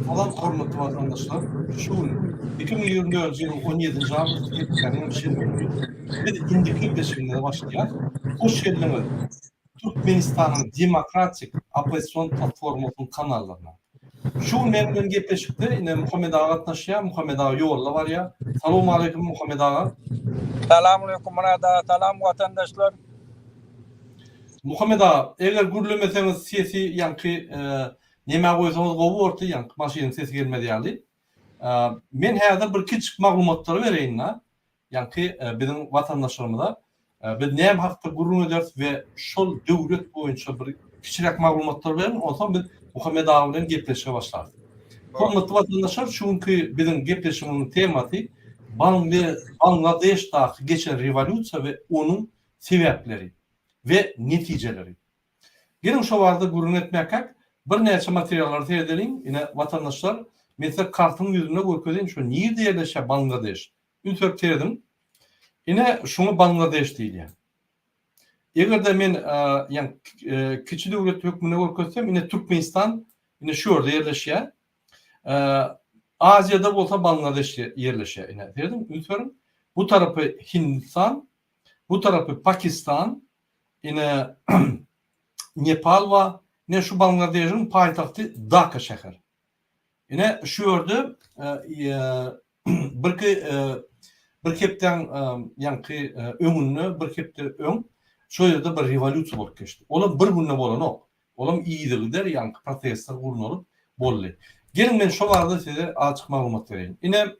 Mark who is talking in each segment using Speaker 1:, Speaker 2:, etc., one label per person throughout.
Speaker 1: Salam hormatly watandaşlar! Şu gün 2024-nji ýylyň 17-nji awgust hepdäniň şenbe güni. Biz indiki gepleşigimize başlaýarys. Hoş geldiňiz Türkmenistanyň Demokratik oppozision platformasynyň kanallaryna. Şu gün meň bilen gepleşikde ine Muhammet aga gatnaşýar. Muhammet aga ýolda barýar. Salowmaleýkim Muhammet aga.
Speaker 2: Salamaleýkum Myrat aga, salam watandaşlar.
Speaker 1: Muhammet aga, eger gürlemeseňiz sesi ýaňky nemä goýsaňyz gowy bordy, ýaňky maşynyň sesi gelmez ýaly. Men häzir bir kiçjik maglumatlary bereýin-de, ýaňky biziň watandaşlarymyza. Biz näme hakda gürrüň ederis we şol döwlet boýunça bir kiçiräk maglumatlar berin, onsoň biz Muhammet aga bilen gepleşige başlarys. Hormatly watandaşlar, şu günki biziň gepleşigimiziň temasy Bangladeşdaky geçen rewolýusiýa we onuň sebäpleri we netijeleri. Geliň şo barada gürrüň etmäkäk, birnäçe materiallara seredeliň. Ine, watandaşlar, men size kartyň ýüzünde görkezeýin, şo nirde ýerleşýär Bangladeş. Üns berip serediň. Ine, şuňa Bangladeş diýilýär. Eger-de men ýa kiçi döwlet hökmünde görkezsem, ine Türkmenistan ine şu ýerde ýerleşýär. Aziýada bolsa Bangladeş ýerleşýär. Ine, serediň, üns beriň. Bu tarapy Hindistan, Bu tarapy Pakistan, ine Nepal bar, ine şu Bangladeşiň paýtagty Daka şäher. Ine şu ýerde birki bir hepdäň ýaňky öňünde, bir hepde öň şo ýerde bir rewolýusiýa bolup geçdi. Olam bir günde bolanok. Olam yzygider ýaňky protestler gurnalyp boldy. Geliň men şo barada size azajyk maglumat bereýin. Ine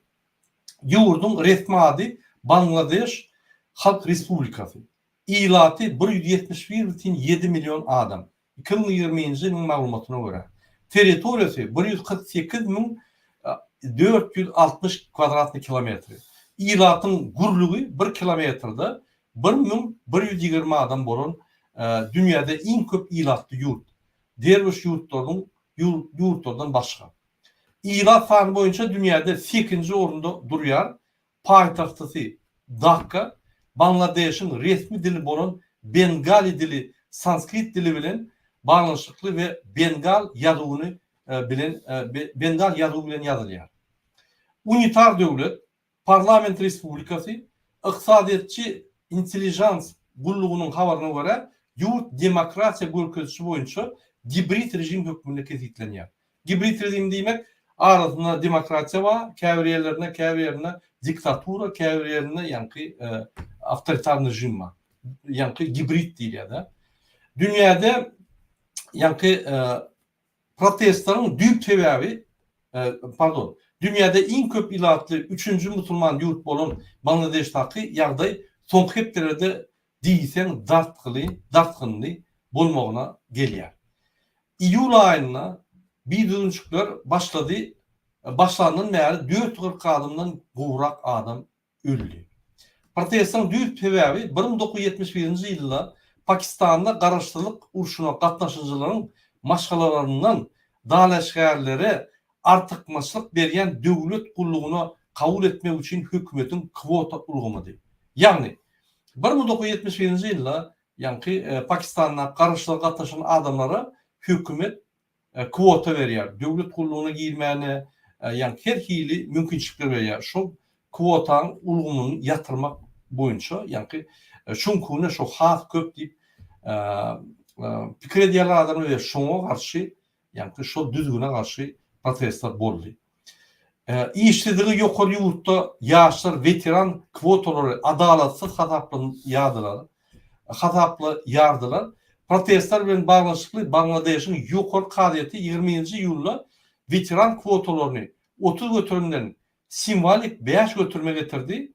Speaker 1: Ýurduň resmi ady Bangladeş Halk Respublikasy. Ilaty 171,7 million adam, 2020-nji ýylyň maglumatyna görä. Territoriýasy 148 460 kwadratny kilometri. Ilatyň gürlügi bir kilometrde 1120 adam bolan dünýäde iň köp ilatly ýurt. Derwiş ýurtlarynyň ýurtlardan başga. Ilat sany boýunça dünýäde sekinji orunda durýar. Paýtagtysy Dakka, Bangladeşiň resmi dili bolan bengali dili sanskrit dili bilen baglanyşykly we bengal ýazuwyny bilen bengal ýazuwy bilen ýazylýar. Unitar döwlet, Parlament respublikasy, ykdysadyýetçi Intelligence gullugynyň habaryna görä, ýurt demokratiýa görkezijisi boýunça gibrid režim hökmünde kesgitlenýär. Gibrid režim diýmek, arasynda demokratiýa bar, käbir ýerlerinde, käbir ýerinde diktatura, käbir ýerinde ýaňky awtoritar režim bar. Ýaňky gibrid diýilýär-de. Dünýäde ýaňky Protestleriň düýp sebäbi, pardon, dünýäde iň köp ilatly üçünji musulman ýurt bolan Bangladeşdaky ýagdaý soňky hepdelerde diýseň dartgyly, dartgynly bolmagyna gelýär. Iýul aýynda bidüzgünçilikler başlady, başlandan bäri 440 adamdan gowrak adam öldi. Protestiň düýp sebäbi 1971-nji ýylda Pakistanda garaşsyzlyk urşuna gatnaşyjylaryň maşgalalaryndan dalaşgärlere artykmaçlyk berýän döwlet gullugyna kabul etmek üçin hökümetiň kwota ulgamydy. Ýagny, 1971-nji ýylda ýaňky Pakistanda garaşsyzlyga gatnaşan adamlara hökümet kwota berýär. Döwlet gullugyna girmäne ýagny her hili mümkinçilikler berýär. Şol kwotaň ulgamyny ýatyrmak boýunça ýagny şuňkune şo has köp diýip pikir edýärler adamlar we şoňa garşy ýagny şol düzgüne garşy protestler boldy. Işsizligi ýokary ýurtda ýaşlar weteran kwotalary adalatsyz hasaplanýardylar, hasaplaýardylar. Protestler bilen baglanyşykly Bangladeşiň Ýokary kazyýeti ýigriminji iýulda weteran kwotalaryny 30 göterimden simwolik bäş göterime getirdi,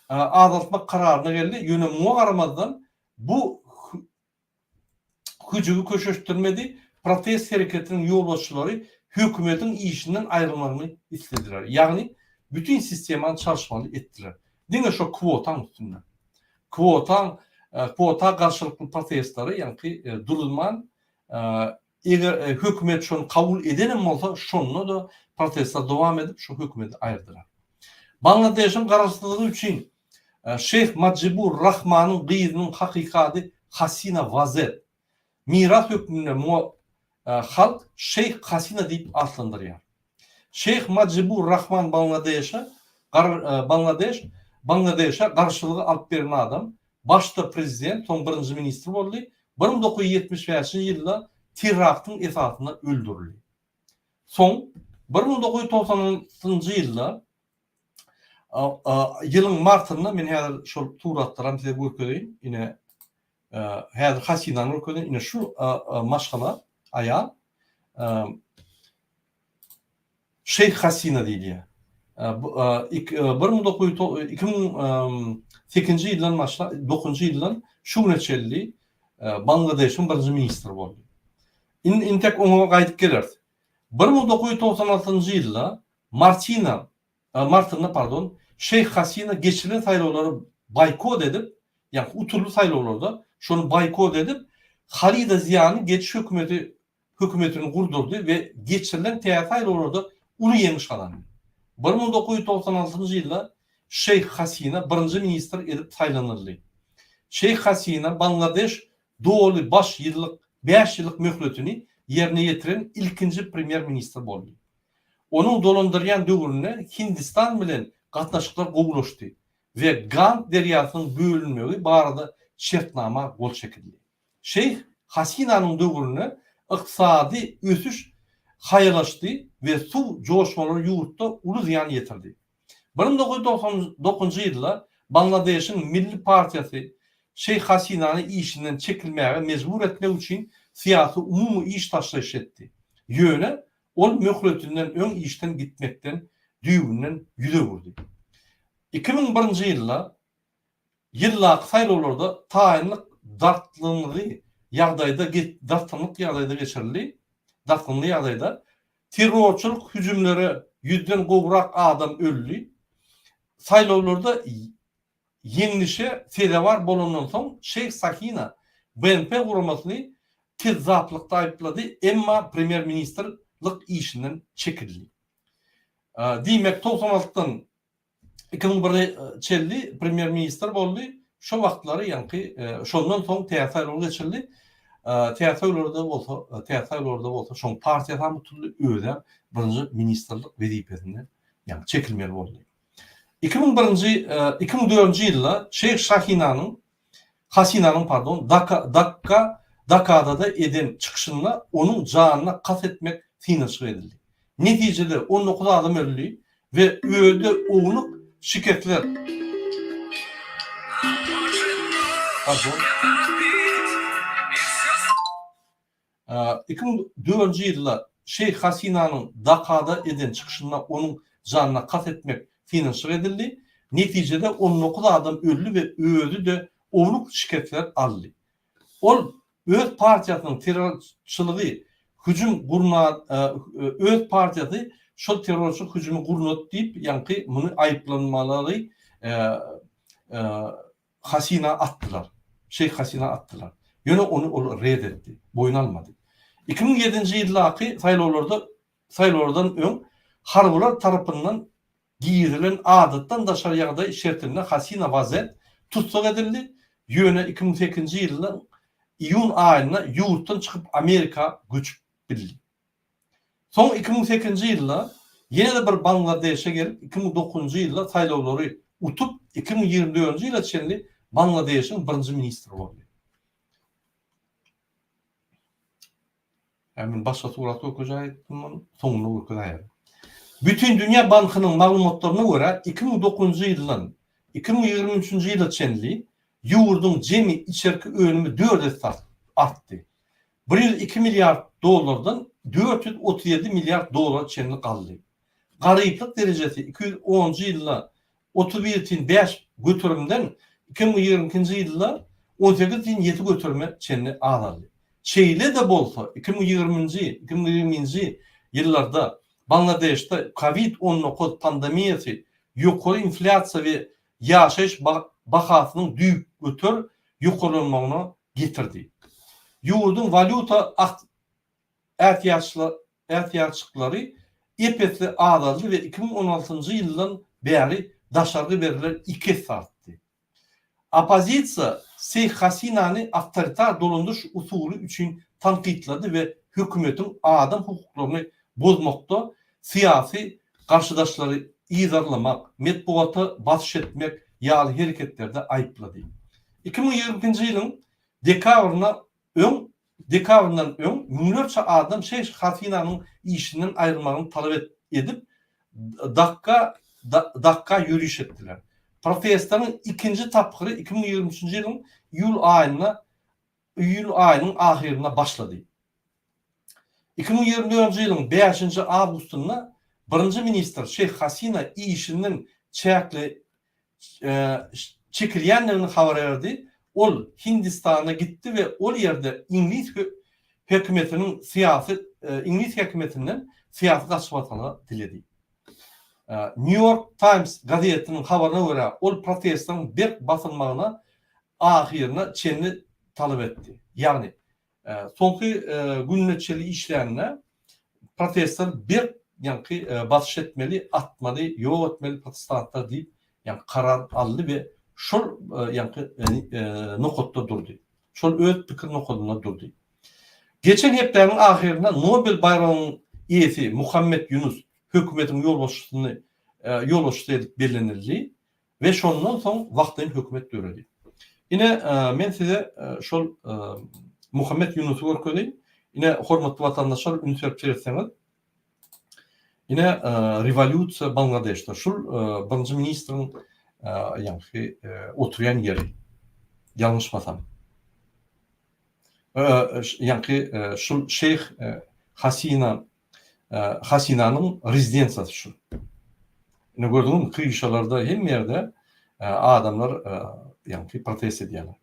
Speaker 1: azaltmak kararyna geldi, ýöne muňa garamazdan bu hüjügi köşeşdirmedi, protest hereketiniň ýolbaşçylary hökümetiň işinden aýrylmagyny islediler. Ýagny bütin sistemany çalyşmaly etdiler. Diňe şo kwotaň üstünden. Kwotaň kwota garşylykly protestleri ýaňky duruzman eger hökümet şony kabul edenem bolsa şonda-da protestler dowam edip şo hökümeti aýyrdylar. Bangladeşiň garaşsyzlygy üçin Şeýh Majibur Rahmanyň gyzynyň hakyky ady Hasina Wazed. Miras hökmünde muňa halk Şeýh Hasina diýip atlandyrýar. Şeýh Majibur Rahman Bangladeşe Bangladeş Bangladeşe garşylygy alyp beren adam, başda prezident, soň birinji ministr boldy, 1975-nji ýylda teraktyň esasynda öldürildi. Soň 1996-njy ýylda ýylyň martynda men häzir şol suratlaram size görkezeýin. Ine häzir Hasinany görkezeýin. Ine şu maşgala, aýal Şeýh Hasina diýilýär. 2008-nji ýyldan başlap, dokuzynjy ýyldan şu güne çenli Bangladeşiň birinji ministri boldy. Indi intek oňa gaýdyp geleris. 1996-njy ýylda Martina, martynda pardon, Şeýh Hasina geçirilen saýlawlary boýkot edip, ýagny utuldy saýlawlarda, şony boýkot edip, Halida Ziýany geçiş hökümeti hökümetini gurdurdy we geçirilen täze saýlawlarda uly ýeňiş gazandy. 1996-njy ýylda Şeýh Hasina birinji ministr edip saýlanyldy. Şeýh Hasina Bangladeş doly baş ýyllyk bäş ýyllyk möhletini ýerine ýetiren ilkinji premýer-ministr boldy. Onuň dolandyrýan döwründe Hindistan bilen gatnaşyklar gowulaşdy we Gang derýasynyň bölünmegi barada şertnama gol çekildi. Şeýh Hasinanyň döwründe ykdysady ösüş haýalaşdy we suw joşmalary ýurtda uly zyýan ýetirdi. 1999-njy ýylda Bangladeşiň Milli partiýasy Şeýh Hasinany işinden çekilmäge mejbur etmek üçin syýasy umumy iş taşlaýyş etdi. Ýöne ol möhletinden öň işden gitmekden düýbünden ýüz öwürdi. 2001-nji ýylda ýyldaky saýlawlarda taýynlyk dartgynly ýagdaýda dartgynlyk ýagdaýda geçirildi. Dartgynly ýagdaýda terrorçylyk hüjümlere ýüzden gowrak adam öldi. Saýlawlarda ýeňlişe sezewar bolandan soň Şeýh Sahina BNP guramasyny kezzaplykda aýyplady, emma premýer-ministrlik işinden çekildi. Diýmek, 96-dan 2001-e çenli premýer-ministr boldy. Şo wagtlary ýaňky şondan soň täze saýlawlar geçirildi. Täze saýlawlarda bolsa, täze saýlawlarda bolsa şoň partiýasy hem utuldy, özem birinji ministrlik wezipesinden ýaňky çekilmeli boldy. 2001-nji, 2004-nji ýylda Şeýh Şahinanyň Hasinanyň pardon, Daka, Dakka, Dakadada eden çykyşynda onuň janyna kast etmek synanyşygy edildi. Netijede 19 adam öldi we öde ownuk şikesler Pardon. 2004-nji ýylda Şeýh Hasinanyň Dakada eden çykyşynda onuň janyna kast etmek synanyşyk edildi. Netijede 19 adam öldi we özi-de ownuk şikesler aldy. Ol öz partiýasynyň terrorçylygy hüjüm gurna öz partiýasy şol terrorçylyk hüjümi gurnady diýip, ýaňky muny aýyplanmalary Hasina atdylar. Şeýh Hasina atdylar. Ýöne ony ol red etdi, boýun almady. 2007-nji ýyldaky saýlawlarda saýlawlardan öň harbylar tarapyndan girizilen adatdan daşary ýagdaý şertinde Hasina Wazed tussag edildi, ýöne 2008-nji ýylda iýun aýynda ýurtdan çykyp Amerika göçüp bildi. Soň 2008-nji ýylda ýene-de bir Bangladeşe gelip, 2009-njy ýylda saýlawlary utup, 2024-nji ýyla çenli Bangladeşiň birinji ministri boldy. Hä, men başga surat görkezäýdim muny, soňunda görkezäýerin. Bütindünýä bankynyň maglumatlaryna görä, 2009-njy ýyldan 2023-nji ýyla çenli ýurduň jemi içerki önümi dört esse artdy. 102 milliard dollardan 437 milliard dollara çenli galdy. Garyplyk derejesi 210-njy ýylda 31,5 göterimden 2022-nji ýylda 18,7 göterime çenli azaldy. Şeýle-de bolsa, 2020-nji, 2020-nji ýyllarda Bangladeşde Covid 19 pandemiýasy, ýokary inflýasiýa we ýaşaýyş bahasynyň düýpgöter ýokarlanmagyna getirdi. Ýurduň walýuta ätiýaçlyklary ep-esli azaldy we 2016-njy ýyldan bäri daşarky bergiler iki esse artdy. Oppozisiýa Seýh Hasinany awtoritar dolandyryş usuly üçin tankytlady we hökümetiň adam hukuklaryny bozmakda. syýasy garşydaşlary yzarlamak, metbugata basyş etmek ýaly hereketlerde aýyplady. 2022-nji ýylyň dekabrynda öň dekabryndan öň müňlerçe adam Şeýh Hasinanyň işinden aýrylmagyny talap edip, Dakka Dakka ýöriş etdiler. Protestleriň ikinji tapgyry 2023-nji ýylyň iýul aýynda iýul aýynyň ahyrynda başlady. 2024-nji ýylyň bäşinji awgustynda birinji ministr Şeýh Hasina işinden çäkli çekilýändigini habar berdi. Ol Hindistana gitdi we ol ýerde iňlis hökümetiniň syýasy iňlis häkimiýetinden syýasy gaçybatalga diledi. New York Times gazetiniň habaryna görä, ol protestleriň berk basylmagyna ahyryna çenli talap etdi. Ýagny, Soňky gününe çenli işlände protestler berk ýaňky basyş etmeli, atmaly, ýok etmeli protestantlar diýip ýaňky karar aldy we şol ýaňky nokatda durdy. Şol öz pikir nokadynda durdy. Geçen hepdäniň ahyrynda Nobel baýragynyň eýesi Muhammet Ýunus hökümetiň ýolbaşçysyny ýolbaşçysy edip bellenildi. We şondan soň wagtlaýyn hökümet döredi. Ine, men size şol Muhammet Ýunusy görkezeýin. Ine, hormatly watandaşlar, üns berip seretseňiz, ine, rewolýusiýa Bangladeşde. Şul birinji ministriň ýaňky oturýan ýeri, ýalňyşmasam. Ýaňky şul şeýh Hasina Hasinanyň rezidensiýasy şu. Ine gördüňizmi, kryşalarda hemme ýerde adamlar ýaňky protest edýärler.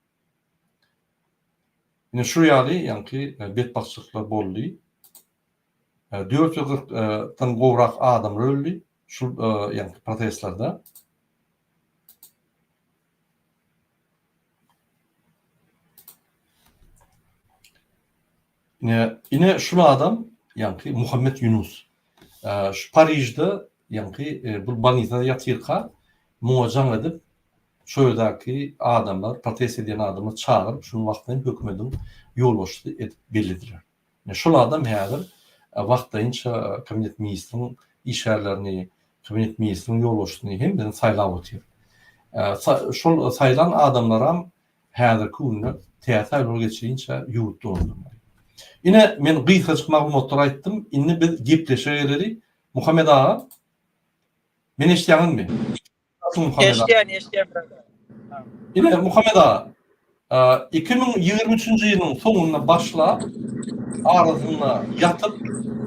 Speaker 1: Ine şu ýaly ýaňky betbagtçylyklar boldy. 440 dan gowrak adam öldi şu ýaňky protestlerde. Ine, ine şul adam, ýaňky Muhammet Ýunus. Şu Parižde, ýaňky bu bolnisada ýatyrka, muňa jaň edip, şo ýerdäki adamlar, protest edýän adamlar çagyryp, şuny wagtlaýyn hökümediň ýolbaşçysy edip bellediler. Ine, şol adam häzir wagtlaýynça kabinet ministriň işgärlerini, kabinet ministriň ýolbaşçysyny hemmesini saýlap otyr. Şol saýlan adamlaram Häzirki günde täze saýlawlar geçirinçä ýurt dolandyrmaly. Ine, men gysgajyk maglumatlary aýtdym. Indi biz gepleşige geleli. Muhammet aga, meni eşidýäňizmi?
Speaker 2: Eşidýän, eşidýän brother.
Speaker 1: Ine, Muhammet aga, 2023-nji ýylyň soňunda başlap, arasynda ýatyp,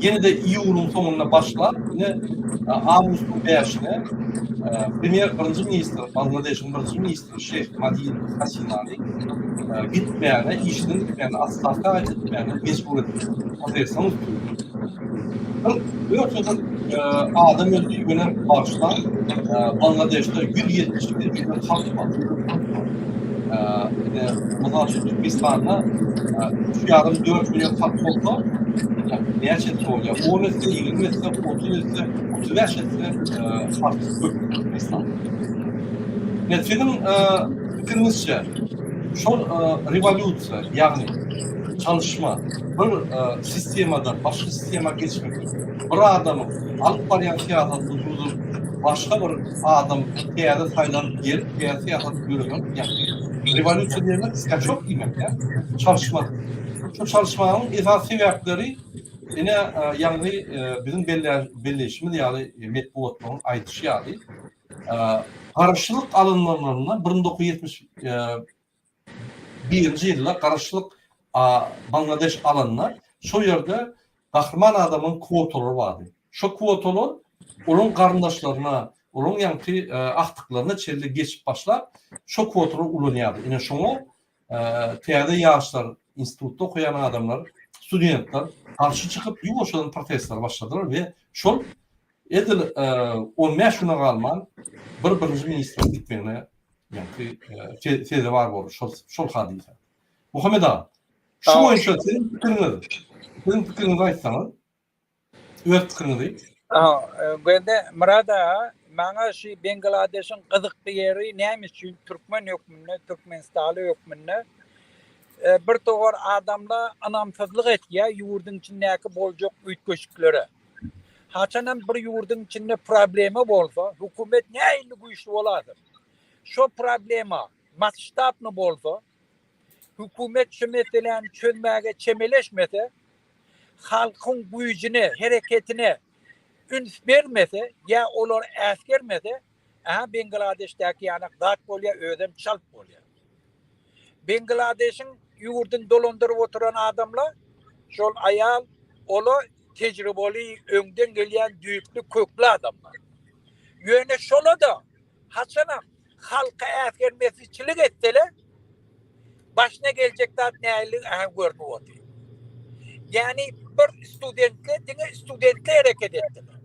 Speaker 1: ýene-de iýulyň soňunda başlap, ine, awgustyň bäşine premýer, birinji ministr, Bangladeşiň birinji ministri Şeýh Madin Hasinany gitmäge, işinden gitmäge, otstawka gitmäge mejbur etdi. Protestiň üsti. 44 adam öldi, ýöne bagyşlaň, Bangladeşde 171 million halk bar. Ine, mysal üçin, Türkmenistanda üç ýarym, dört million halk bolsa, näçe etse bolýar? On etse, ýigrimi etse, otuz etse, 35 etse halk köp Türkmenistanda. Ine, siziň pikiriňizçe, şol rewolýusiýa, ýagny çalyşma, bir sistemadan başga sistema geçmek, bir adamyň alyp barýan syýasatyny durduryp, başga bir adam täze saýlanyp gelip, täze syýasat ýöretmek, ýagny rewolýusiýa diýmek skaçok diýmek-dä, çalyşma. Şu çalyşmanyň esasy sebäpleri ine, ýagny biziň belleýşimiz ýaly, metbugatlaryň aýdyşy ýaly, Garaşsyzlyk alynmalarynda 1971-nji ýylda garaşsyzlyk Bangladeş alanda şol ýerde gahryman adamyň kwotalary bardy. Şo kwotalar olaryň garyndaşlaryna, olaryň ýaňky agtyklaryna çenli geçip başlap, şo kwotalary ulanýardy. Ine şoňa täze ýaşlar, institutda okaýan adamlar, studentler garşy çykyp, ýuwaşjadan protestler başladylar we şol Edil 15 güne galman bir birinji ministriň gitmegine ýaňky sezewar boldy şol şol hadysa. Muhammet aga, şu boýunça siziň pikiriňiz, siziň pikiriňizi aýtsaňyz, öz pikiriňizi.
Speaker 2: Göze Myrat aga, maňa şu Bangladeşiň gyzykly ýeri näme üçin türkmen hökmünde, türkmenistanly hökmünde bir towar adamlar ynamsyzlyk etýär ýurduň içindäki boljak üýtgeşiklere. Haçanam bir ýurduň içinde problema bolsa, hökümet nähili güýçli bolasyn, şo problema masştabny bolsa, hökümet şu meseläni çözmäge çemeleşmese, halkyň güýjüne, hereketine üns bermese ýa olary äsgermese, aha Bengladeşdäki ýanak zat bolýar, özem çalt bolýar. Bengladeşiň ýurduny dolandyryp oturan adamlar, şol aýal, ola tejribeli, öňden gelýän düýpli, kökli adamlar. Ýöne şola-da haçanam halka äsgermezçilik etseler, başyna geljek zat nähili aha görnüp otyr. Ýagny bir studentler diňe studentler hereket etdiler.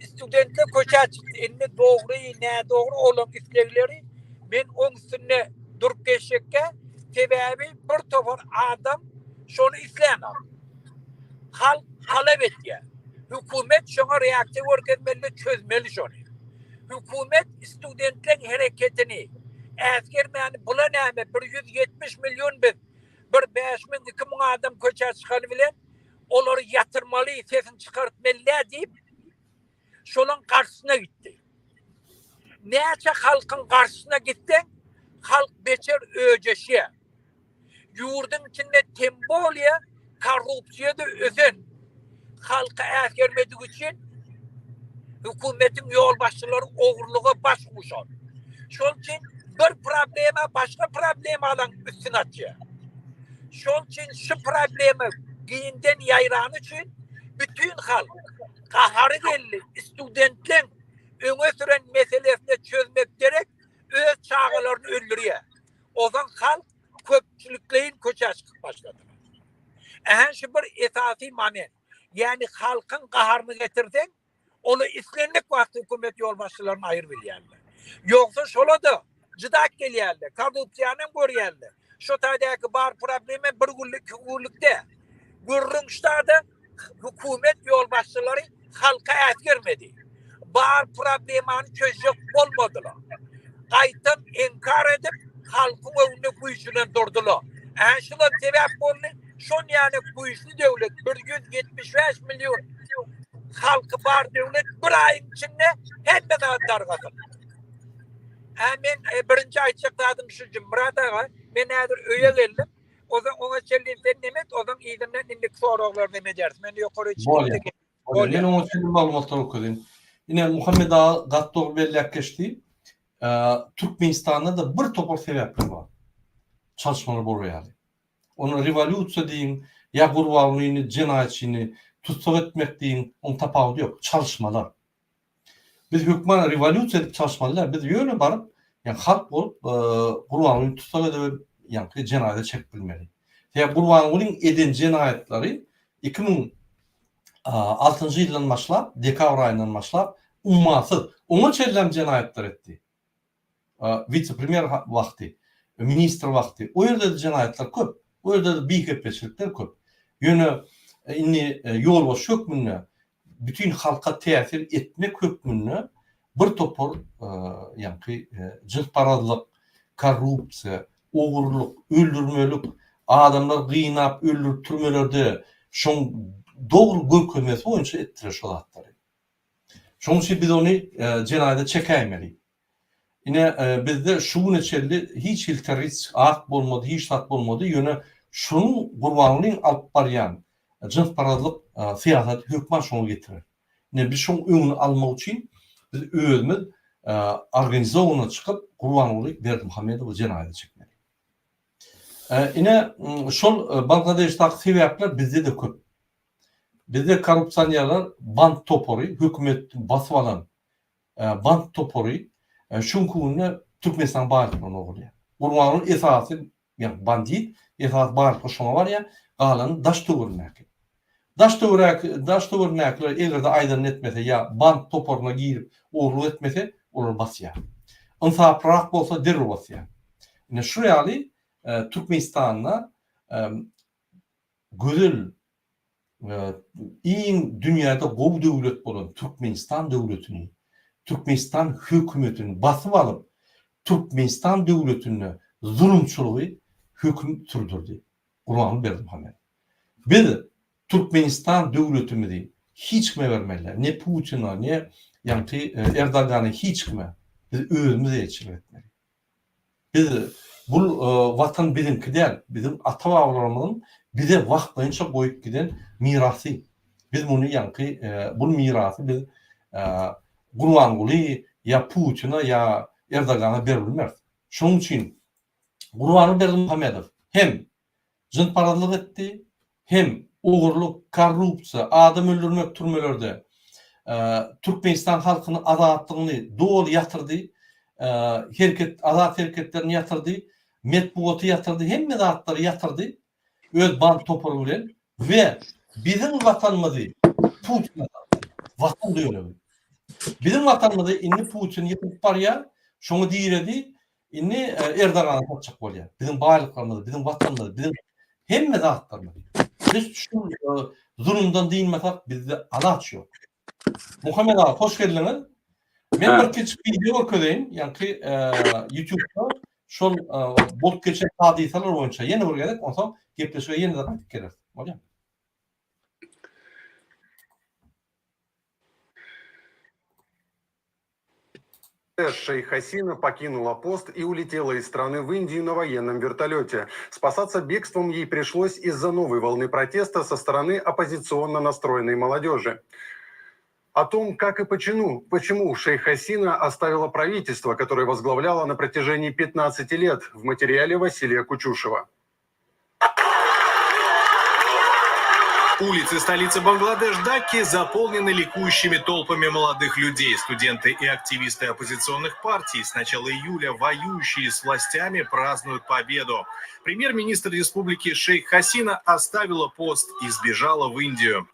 Speaker 2: Studentler köçä çykdy. Indi dogry, nädogry olaň islegleri men oň üstünde durup geçjekkä, sebäbi bir topar adam şony islänok. Halk talap etýär. Hökümet şoňa reaksiýa görkezmeli, çözmeli şony. Hökümet studentleň hereketini äsgermäni bula näme 170 million biz bir 5000 2000 adam köçä çykany bilen olary ýatyrmaly sesini çykartmaly dä diýip şolaň garşysyna gitdi. Näçe halkyň garşysyna gitseň halk beçer öjeşýär. Ýurduň içinde temboliýa korrupsiýada ösen halky äsgermedik üçin hökümetiň ýolbaşçylary ogurlyga baş guşan. Şol üçin bir problema başga problemalaň üstüni açýar. Şol üçin şu problema giňden ýaýrany üçin bütin halk gahary geldi studentleň öňe süren meselesine çözmek derek öz çagalaryny öldürýär. Ozan halk köpçülikleýin köçä çykyp başladylar. Ähä şu bir esasy moment. Ýagny halkyň gaharyny getirseň, oly islendik wagt hökümet ýolbaşçylaryny aýyr bilýärler. Ýogsa şola-da jydap gelýärler, korrupsiýany hem görýärler. Şo taýdaky bar problema bir günlük, iki günlük däl. Gürrüň ştada hökümet ýolbaşçylary halka äsgermedi. Bar problemany çözjek bolmadylar. Gaýtam inkar edip, halkyň öňünde güýçlenen durdular. Ä şular sebäp boldy. Şon ýaly güýçli döwlet, 175 million halky bar döwlet bir aýyň içinde hemme zat dargasyn. Ä men e, birinji aýtjak zadym şu Myrat aga, men häzir öýe geldim. Ozan oňa çenli sen neme et, ozan yzyndan indiki soraglary neme ederis. Men ýokary
Speaker 1: çykyp Bolýar. Men oňa çenli maglumatlary okaýyn. Ine Muhammet aga gaty dogry belläp geçdi. Türkmenistanda-da bir topar sebäpler bar. Çalyşmalar bolar ýaly. Ony rewolýusiýa diýiň, ýa Gurbangulyny jenaýatçyny tussag etmek diýiň, oň tapawudy ýok. Çalyşmalar. Biz hökman rewolýusiýa edip çalyşmaly däl. Biz ýöne baryp, ýa halk bolup Gurbangulyny tussag edip, ýaňky jenaýata çekip bilmeli. Sebäbi Gurbangulyň eden jenaýatlary 2006-njy ýyldan başlap, dekabr aýyndan başlap ummasyz. Oňa çenlem jenaýatlar etdi. Wise-premýer wagty, ministr wagty. O ýerde-de jenaýatlar köp. O ýerde-de bihepbeçilikler köp. Ýöne indi ýolbaşçy hökmünde bütin halka täsir etmek hökmünde bir topar ýaňky jynsparazlyk, korrupsiýa, ogurlyk, öldürmelik, adamlary gynap öldürip türmelerde şoň dogry görkezmesi boýunça etdiler şo zatlary. Şoň üçin biz ony jenaýata çekäýmeli. Ine bizde şu güne çenli hiç hili terroristik akt bolmady, hiç zat bolmady, ýöne şunuň Gurbangulyň alyp barýan jynsparazlyk syýasaty hökman şoňa getirer. Ine biz şoň öňüni almak üçin biz özümiz organizowanyna çykyp Gurbanguly Berdimuhamedowy jenaýata çekmeli. Ine şol Bangladeşdaky sebäpler bizde-de köp. Bizde korrupsionerler band topary hökümeti basyp alan band topary şu günki günde Türkmenistanyň baýlyklaryny ogurlaýar. Gurbanguly esasy ýagny bandit esasy baýlyklar şoňa barýar, galany daş töweregindäki. Daş töwerek daş töweregindäkiler eger-de aýdanyny etmese ýa band toparyna girip ogurlyk etmese olary basýar. Ynsaplyrak bolsa derrew basýar. Ine şu ýaly Türkmenistanda gözel iň dünýäde gowy döwlet bolan Türkmenistan döwletini, Türkmenistan hökümetini basyp alyp, Türkmenistan döwletinde zulumçylygy höküm sürdürdi Gurbanguly Berdimuhamedow. Biz Türkmenistan döwletimizi. hiç kime bermeli däl. Ne Putina, ne ýaňky Erdogana hiç kime. Biz özümiz eýeçilik etmeli. Biz bul watan biziňki däl, biziň ata-babalarymyzyň bize wagtlaýynça goýup giden mirasy. Biz muny ýaňky bul mirasy biz Gurbanguly ýa Putina ýa Erdogana berip bilmeris. Şonuň üçin Gurbanguly Berdimuhamedow hem jynsparazlyk etdi, hem ogurlyk, korrupsiýa, adam öldürmek türmelerde, Türkmenistan halkynyň azatlygyny doly ýatyrdy, hereket, azat hereketlerini ýatyrdy, metbugaty ýatyrdy, hemme zatlary ýatyrdy öz band topary bilen we biziň watanymyzy Putine satdy. Watan dönügi. Biziň watanymyzy indi Putin ýykyp barýar, şoňa diredi, Indi Erdogana satjak bolýar. Biziň baýlyklarymyzy, biziň watanymyzy, biziň hemme zatlarymyzy. Biz şu zulumdan dynmasak bizde alaç ýok. Muhammet aga hoş geldiňiz. Men bir kiçik wideo görkezeýin, ýaňky YouTube'da şol bolup geçen hadysalar boýunça ýene bir gezek, onsoň gepleşige ýene-de gaýdyp geleris. Bolýarmy?
Speaker 3: Шейх Хасина покинула пост и улетела из страны в Индию на военном вертолете. Спасаться бегством ей пришлось из-за новой волны протеста со стороны оппозиционно настроенной молодежи. О том, как и почему, почему шейх Хасина оставила правительство, которое возглавляла на протяжении 15 лет, в материале Василия Кучушева.
Speaker 4: Улицы столицы Бангладеш Дакки заполнены ликующими толпами молодых людей. Студенты и активисты оппозиционных партий с начала июля, воюющие с властями, празднуют победу. Премьер-министр республики Шейх Хасина оставила пост и сбежала в Индию.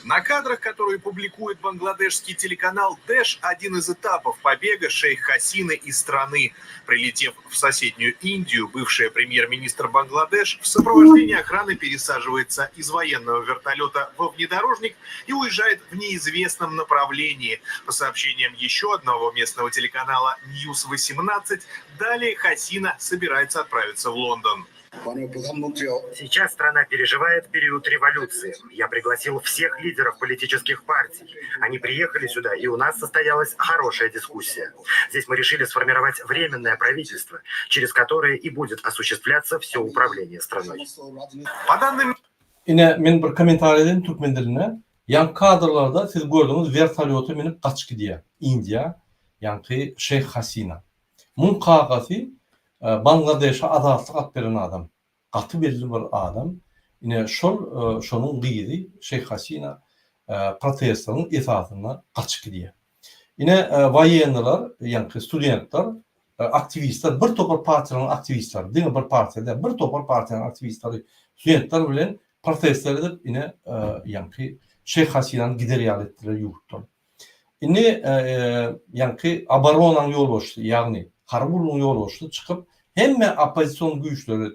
Speaker 4: На кадрах, которые публикует бангладешский телеканал Дэш, один из этапов побега шейх Хасины из страны. Прилетев в соседнюю Индию, бывшая премьер-министр Бангладеш в сопровождении охраны пересаживается из военного вертолета во внедорожник и уезжает в неизвестном направлении. По сообщениям еще одного местного телеканала News 18, далее Хасина собирается отправиться в Лондон.
Speaker 5: Сейчас страна переживает период революции. Я пригласил всех лидеров политических партий. Они приехали сюда, и у нас состоялась хорошая дискуссия. Здесь мы решили сформировать временное правительство, через которое и будет осуществляться все управление страной.
Speaker 4: По данным
Speaker 1: Ine men bir kommentariý edeýin türkmen dilinde. Ýaňky kadrlarda siz gördüňiz wertolýota münüp gaçyp gidýär Indiýa ýaňky Şeýh Hasina. Muň kakasy Bangladeşe azatlyk alyp beren adam. Gaty belli bir adam. Ine şol şonuň gyzy Şeýh Hasina protestleriň esasynda gaçyp gidýär. Ine woýennylar, ýaňky studentler, aktiwistler, bir topar partiýalaryň aktiwistleri, diňe bir partiýa däl, bir topar partiýanyň aktiwistleri studentler bilen protestler edip, ine ýaňky Şeýh Hasinany gider ýaly etdiler ýurtdan. Indi ýaňky oboronanyň ýolbaşçysy, ýagny harby gullugyň ýolbaşçysy çykyp, hemme oppozision güýçleri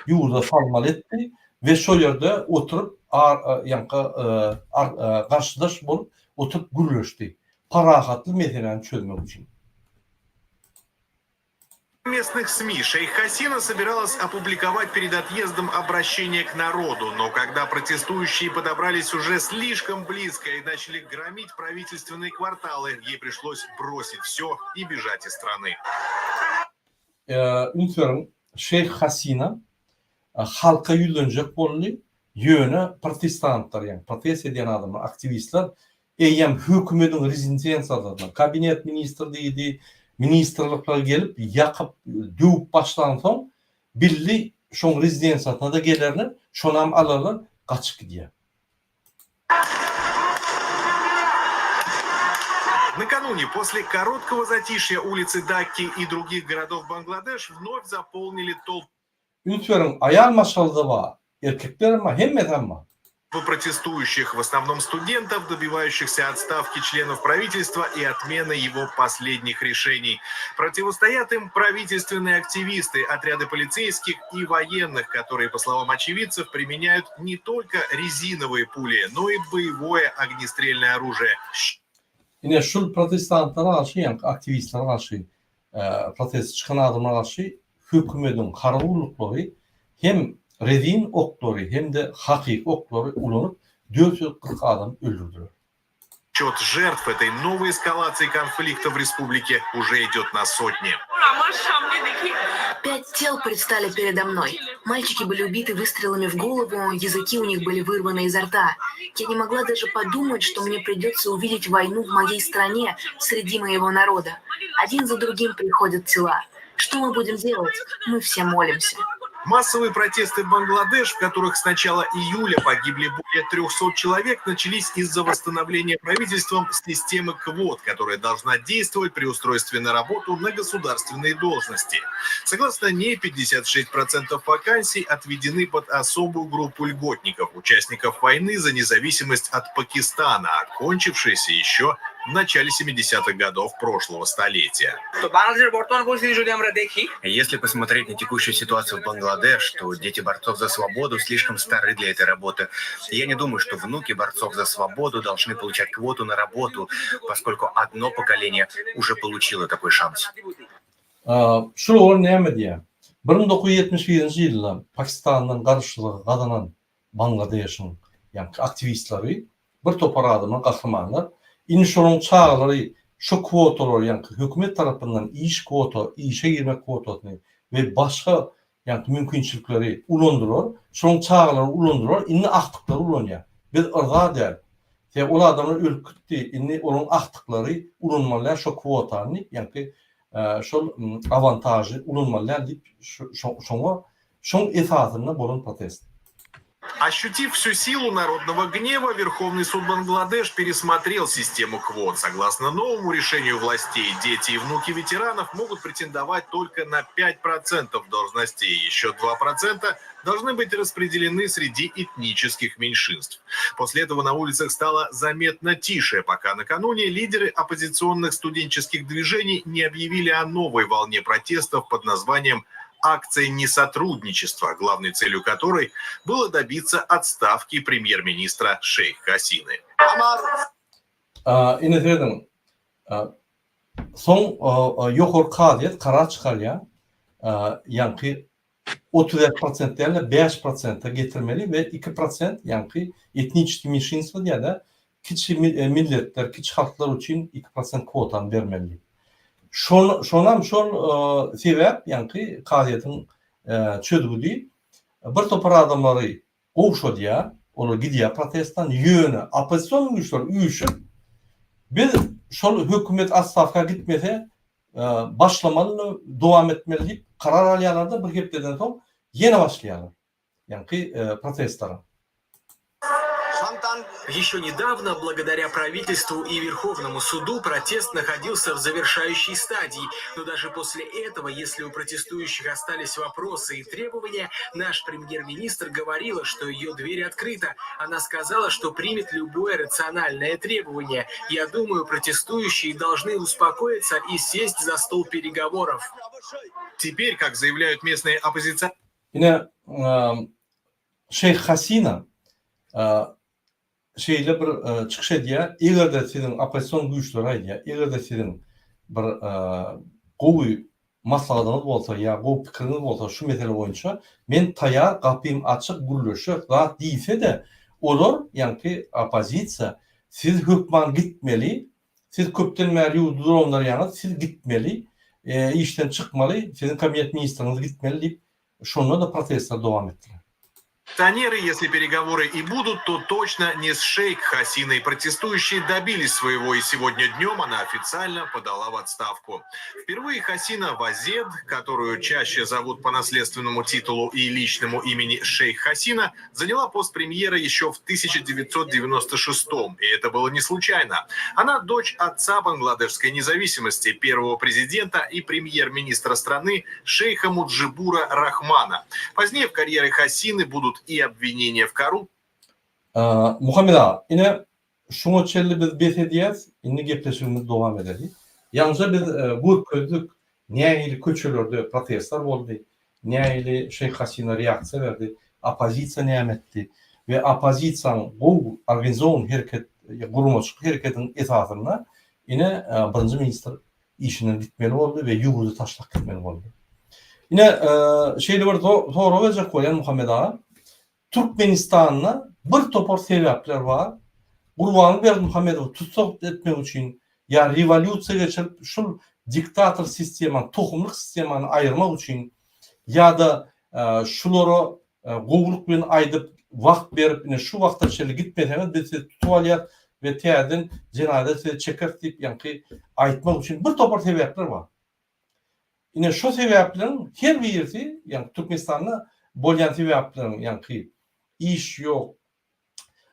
Speaker 1: ýurda salmaly etdi we şol ýerde oturyp, ýaňky garşydaş bolup oturyp gürleşdi. Parahatly meseläni çözmek üçin.
Speaker 4: Местных СМИ Шейх Хасина собиралась опубликовать перед отъездом обращение к народу, но когда протестующие подобрались уже слишком близко и начали громить правительственные кварталы, ей пришлось бросить все и бежать из страны.
Speaker 1: Üns beriň, Şeýh Hasina halka ýüzlenjek boldy, ýöne protestantlar, ýagny protest edýän adamlar, aktiwistler Eýýäm hökümediň rezidensiýalaryna, kabinet ministr diýdi, ministrlikler gelip ýakyp, döwüp başlansoň, bildi şoň rezidensiýasyna-da gelerler, şonam alarlar, gaçyp gidýär.
Speaker 4: Накануне, после короткого затишья улицы Дакки и других городов Бангладеш вновь заполнили толпы
Speaker 1: Üns beriň, aýal maşgala-da bar, erkeklerem bar, hemmesem bar.
Speaker 4: Протестующих, в основном студентов, добивающихся отставки членов правительства и отмены его последних решений. Противостоят им правительственные активисты, отряды полицейских и военных, которые, по словам очевидцев, применяют не только резиновые пули, но и боевое огнестрельное оружие.
Speaker 1: Ine şul protestantlara garşy ýaňky aktiwistlere garşy proteste çykan adamlara garşy hökümediň harby gulluklary hem. rezin oklary hem-de hakyky oklary ulanyp 440 adamy öldürdiler.
Speaker 4: Счет жертв этой новой эскалации конфликта в республике уже идет на сотни.
Speaker 6: Пять тел предстали передо мной. Мальчики были убиты выстрелами в голову, языки у них были вырваны изо рта. Я не могла даже подумать, что мне придется увидеть войну в моей стране, среди моего народа. Один за другим приходят тела. Что мы будем делать? Мы все молимся.
Speaker 4: Массовые протесты в Бангладеш, в которых с начала июля погибли более 300 человек, начались из-за восстановления правительством системы квот, которая должна действовать при устройстве на работу на государственные должности. Согласно ней, 56% вакансий отведены под особую группу льготников, участников войны за независимость от Пакистана, окончившейся еще в начале 70-х годов прошлого столетия.
Speaker 7: তো বাংলাদেশের বর্তমান পরিস্থিতি যদি আমরা দেখি
Speaker 8: Если посмотреть на текущую ситуацию в Бангладеш, то дети борцов за свободу слишком стары для этой работы. Я не думаю, что внуки борцов за свободу должны получать квоту на работу, поскольку одно поколение уже получило такой шанс.
Speaker 1: Şul oglan näme diýýär? 1971-nji ýylda Pakistandan garaşsyzlygy gazanan Bangladeşiň ýaňky aktiwistleri bir topar adamlar, gahrymanlar. Indi şolaryň çagalary şo kwotalary ýaňky hökümet tarapyndan iş kwota, işe girmek kwotasyny we başga ýaňky mümkinçilikleri ulandylar. Şolaryň çagalary ulandylar, indi agtyklary ulanýar. Biz yrza däl. Sebäbi ol adamlar ölüp gitdi, indi olaryň agtyklary ulanmaly däl şo kwotany diýip, ýaňky şol awantažy ulanmaly däl diýip şoňa şoň esasynda bolan protest.
Speaker 4: Ощутив всю силу народного гнева, Верховный суд Бангладеш пересмотрел систему квот. Согласно новому решению властей, дети и внуки ветеранов могут претендовать только на 5% должностей. Еще 2% должны быть распределены среди этнических меньшинств. После этого на улицах стало заметно тише, пока накануне лидеры оппозиционных студенческих движений не объявили о новой волне протестов под названием «Акция несотрудничества», главной целью которой было добиться отставки премьер-министра Шейх Хасины.
Speaker 1: Ine serediň, soň ýokary kazyýet karar çykarýar, ýaňky 35 prosent däl-de 5 prosente getirmeli we 2 prosent ýaňky etniçeskiý menşinstwo diýýär-de, kiçi milletler, kiçi halklar üçin 2 prosent kwotany bermeli diýip. Şol şonam şol sebäp ýaňky kazyýetiň çözgüdi bir topar adamlary gowşadýar, olar gidýär protestden, ýöne oppozision güýçler üýşüp biz şol hökümet otstawka gitmese başlamaly, dowam etmeli diýip karar alýarlar-da bir hepdeden soň ýene başlaýarlar ýaňky protestlere.
Speaker 9: Еще недавно, благодаря правительству и Верховному суду, протест находился в завершающей стадии. Но даже после этого, если у протестующих остались вопросы и требования, наш премьер-министр говорила, что ее дверь открыта. Она сказала, что примет любое рациональное требование. Я думаю, протестующие должны успокоиться и сесть за стол переговоров.
Speaker 4: Теперь, как заявляют местные оппозиционеры,
Speaker 1: Ine, Şeýh Hasina şeýle bir çykyş edýär, eger-de siziň oppozision güýçler aýdýar, eger-de siziň bir gowy maslahatyňyz bolsa ýa gowy pikiriňiz bolsa şu mesele boýunça men taýar, gapym açyk, gürleşeris zat diýse-de, olar, ýaňky oppozisiýa, siz hökman gitmeli, siz köpden bäri ýurdy dolandyrýaňyz, siz gitmeli, işden çykmaly, siziň kabinet ministriňiz gitmeli diýip Şonda-da protestler dowam etdiler.
Speaker 4: Оппозиционеры, если переговоры и будут, то точно не с Шейх Хасиной. Протестующие добились своего, и сегодня днем она официально подала в отставку. Впервые Хасина Вазед, которую чаще зовут по наследственному титулу и личному имени Шейх Хасина, заняла пост премьера еще в 1996-м. И это было не случайно. Она дочь отца бангладешской независимости, первого президента и премьер-министра страны шейха Муджибура Рахмана. Позднее в карьере Хасины будут и обвинения в коррупции,
Speaker 1: Muhammet aga, ine şuňa çenli biz bes edýäs, indi gepleşigimizi dowam edeli. Ýaňyja biz görkezdik nähili köçelerde protestler boldy, nähili Şeýh Hasina reaksiýa berdi, oppozisiýa näme etdi we oppozisiýanyň gowy organizowan hereket, guramaçylykly hereketiniň esasynda ine birinji ministr işinden gitmeli boldy we ýurdy taşlap gitmeli boldy. Ine, şeýle bir sorag berjek bolýan Muhammet aga. Türkmenistanda bir topar sebäpler bar. Gurbanguly Berdimuhamedowy tussag etmek üçin ýa rewolýusiýa geçirip şul diktator sistemany, tohumlyk sistemany aýyrmak üçin ýa-da şulara gowulyk bilen aýdyp wagt berip ine şu wagta çenli gitmeseňiz biz sizi tutup alýas we täzeden jenaýata sizi çekeris diýip ýaňky aýtmak üçin bir topar sebäpler bar. Ine şo sebäpleriň her birisi, ýagny Türkmenistanda bolýan sebäpleriň, ýaňky iş ýok,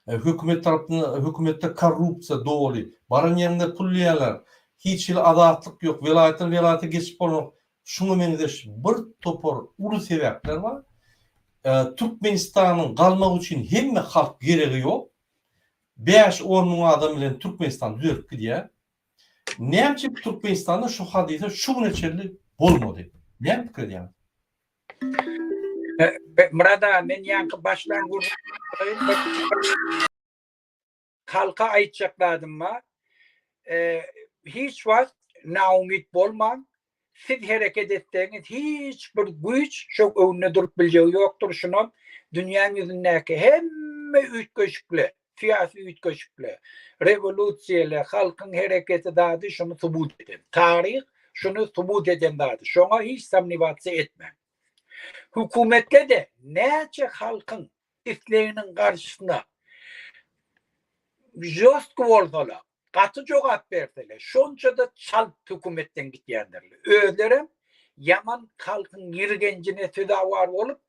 Speaker 1: hökümet tarapyndan hökümetde korrupsiýa doly, baran ýeriňde pul diýýärler, hiç hili azatlyk ýok, welaýatdan welaýata geçip bolanok, şuňa meňzeş bir topar uly sebäpler bar. Türkmenistanyň galmagy üçin hemme halk geregi ýok. Bäş-on müň adam bilen Türkmenistan düzelip gidýär. Näme üçin Türkmenistanda şu hadysa şu güne çenli bolmady? Näme pikir edýäňiz?
Speaker 2: Myrat aga, men ýaňky başlan halka aýtjak zadym bar. Hiç wagt naumyt bolmaň. Siz hereket etseňiz hiç bir güýç şo öňünde durup biljegi ýokdur. Şunam dünýäň ýüzündäki hemme üýtgeşikle, syýasy üýtgeşikle, rewolýusiýaly, halkyň hereketi zady şuny subut eden. Taryh şuny subut eden zady. Şoňa hiç somnewasiýa etmäň. Hökümetde-de näçe halkyň isleginiň garşysyna žostki bolsalar, gaty jogap berseler, şonça-da çalt hökümetden gitýändirler. Özlerem ýaman halkyň ýirgenjine sezawar bolup,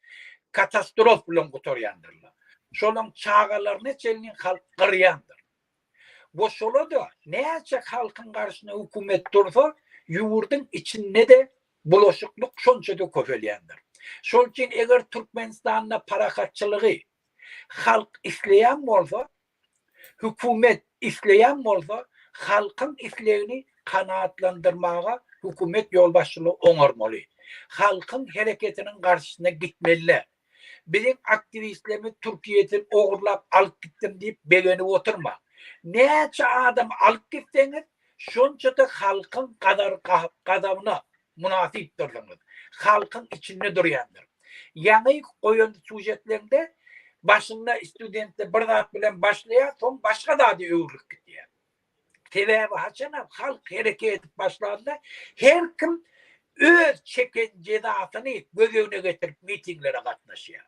Speaker 2: katastrof bilen gutarýandyrlar. Şolaň çagalaryna çenli halk gyrýandyr. We şola-da näçe halkyň garşyna hökümet dursa, ýurduň içinde-de bulaşyklyk şonça-da köpelýändir. Şol üçin eger Türkmenistanda parahatçylygy halk isleýän bolsa, hökümet isleýän bolsa, halkyň islegini kanaatlandyrmaga hökümet ýolbaşçylygy oňarmaly. Halkyň hereketiniň garşysyna gitmeli däl. Biziň aktiwistlerimiz Türkiýeden ogurlap alyp gitdim diýip begenip oturma. Näçe adam alyp gitseňiz, şonça-da halkyň gazabyna mynasypdyrsyňyz. Halkyň içinde durýandyr. Ýaňy goýan sýužetleňde başynda studentler bir zat bilen başlaýar, soň başga zada öwrülip gidýär. Sebäbi haçanam halk hereket edip başlanda her kim öz çeken jezasyny göz öňüne getirip mitinglere gatnaşýar.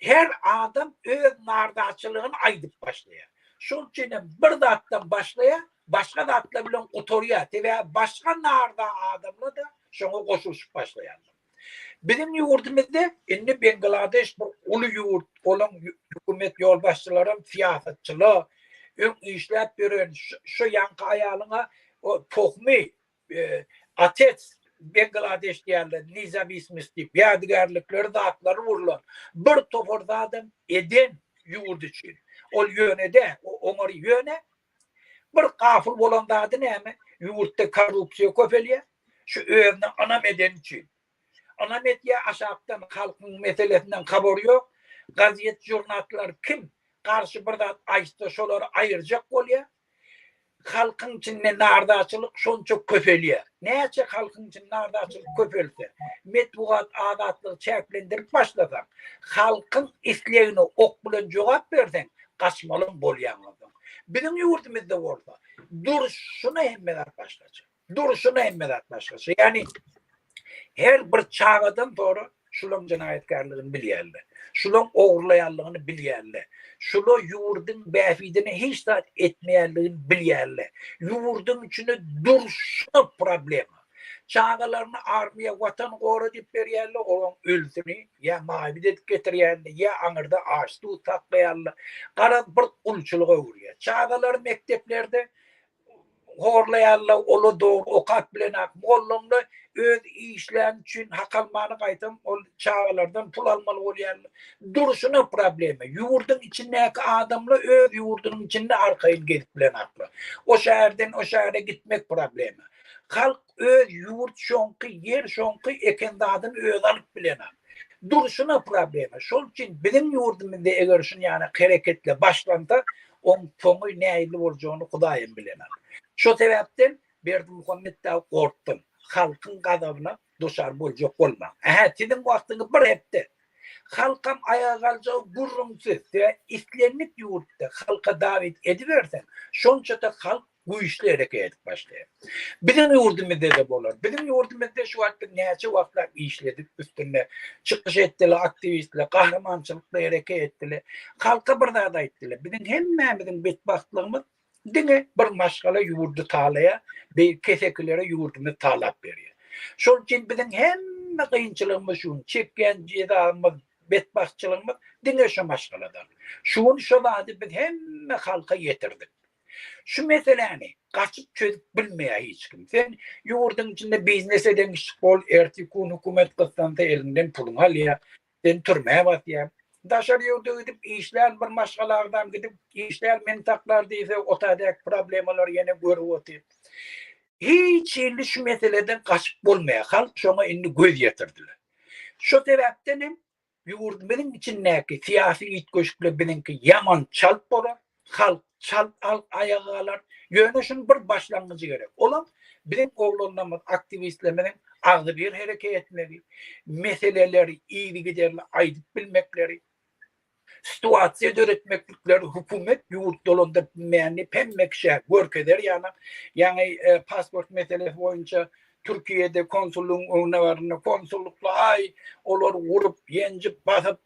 Speaker 2: Her adam öz nardaçylygyny aýdyp başlaýar. Şonuň üçin hem bir zatdan başlaýar, başga zatlar bilen gutarýar. Sebäbi başga narda adamlar-da şoňa goşulyşyp başlaýarlar. Biziň ýurdumyzda indi Bengladeş bir uly ýurt, olaň hökümet ýolbaşçylaram syýasatçylar, öň işläp ýören şu ýaňky aýalyňa tohmy otec Bengladeş diýýärler, nezawismost diýip, ýadygärlikleri zatlary gurlan, bir topar zadam eden ýurt üçin. Ol ýöne däl, oňar ýöne Bir gafyl bolan zady näme? Ýurtda korrupsiýa köpelýär. Şu özüne ynam edeni üçin. Ynam edýär aşakdan halkyň meselesinden habary ýok. Gazet žurnatlar kim garşy bir zat aýtsa şolary aýyrjak bolýar. Halkyň içinde nardaçylyk şonça köpelýär. Näçe halkyň içinde nardaçylyk köpelse, metbugat azatlygy çäklendirip başlasaň, halkyň islegine ok bilen jogap berseň, gaçmalam bolýaň onsoň. Biziň ýurdumyzda bolsa durşuna hemme zat başgaça. Durşuna hemme zat başgaça. Ýagny her bir çagadan sonra şulaň jenaýatkärligini bilýärler. Şulaň ogurlaýanlygyny bilýärler. Şula ýurduň bähbidine hiç zat etmeýänligini bilýärler. Ýurduň içinde durşuna problema. Çagalaryny armiýa watan gora diýip berýärler, olaň ölüsini ýa maýyp edip getirýärler, ýa aňyrda aç-duz saklaýarlar. Garaz bir gulçulyga öwürýär. Çagalary mekdeplerde horlaýarlar, olar dogry okap bilenak. Mugallymlar öz işläni üçin hak almany gaýtam ol çagalardan pul almaly bolýarlar. Durşuna problema. Ýurduň içindäki adamlar öz ýurdunyň içinde arkaýyn gezip bilenaklar. O şäherden o şähere gitmek problema. Halk öz ýurt şoňky, ýer şoňky eken zadyny özi alyp bilenak. Durşuna problema. Şol üçin biziň ýurdumyzda eger şun ýaly hereketler başlansa, oň soňy nähili boljagyny Hudaýam bilenak. Şo sebäpden Berdimuhamet dagy gorkdum. Halkyň gazabyna duçar boljak bolmaň. Ähä, siziň wagtyňyz bir hepde. Halkam aýaga galjagy gürrüňsiz. Sebäbi islendik ýurtda halka dawit ediberseň, şonça-da halk güýçli hereket edip başlaýar. Biziň ýurdumyzda-da bolar. Biziň ýurdumyzda şu wagt biz näçe wagtlap işledik üstünde. Çykyş etdiler aktiwistler, gahrymançylykly hereket etdiler. Halka bir zat aýtdylar. Biziň hemmämiziň betbagtlygymyz diňe bir maşgala ýurdy talaýar, beýik kesekilere ýurdumyzy talap berýär. Şol üçin biziň hemme kynçylygymyz şu gün çekýän jezamyz, betbagtçylygymyz diňe şu maşgaladan. Şu gün şo zady biz hemme halka ýetirdik. Şu meseläni gaçyp çözüp bilmeýär hiç kim. Sen ýurduň içinde biznes eden kişi bol, ertir gün hökümet gyssansa eliňden puluňy alýar, seni türmä basýar. Daşary ýurda gidip işlän bir maşgala agzam gidip işlär meni saklar diýse otadäki problemalary ýene görüp otyr. Hiç hili şu meseleden gaçyp bolmaýar. Halk şoňa indi göz ýetirdiler. Şo sebäpden hem Ýurdumyzyň içindäki syýasy üýtgeşikler biziňki ýaman çalt bolar, halk çalt aýaga galar. Ýöne şunuň bir başlangyjy gerek. Olam biziň oglanlarymyz, aktiwistlerimiziň agzybir hereket etmegi, meseleleri yzygiderli aýdyp bilmekleri, situasiýa döretmeklikleri hökümet ýurt dolandyryp bilmeýänini hemme kişä görkezer ýaly, ýaňy pasport meselesi boýunça Türkiýede konsullygyň öňüne baranda konsullykda aý olar urup, ýenjip, basyp,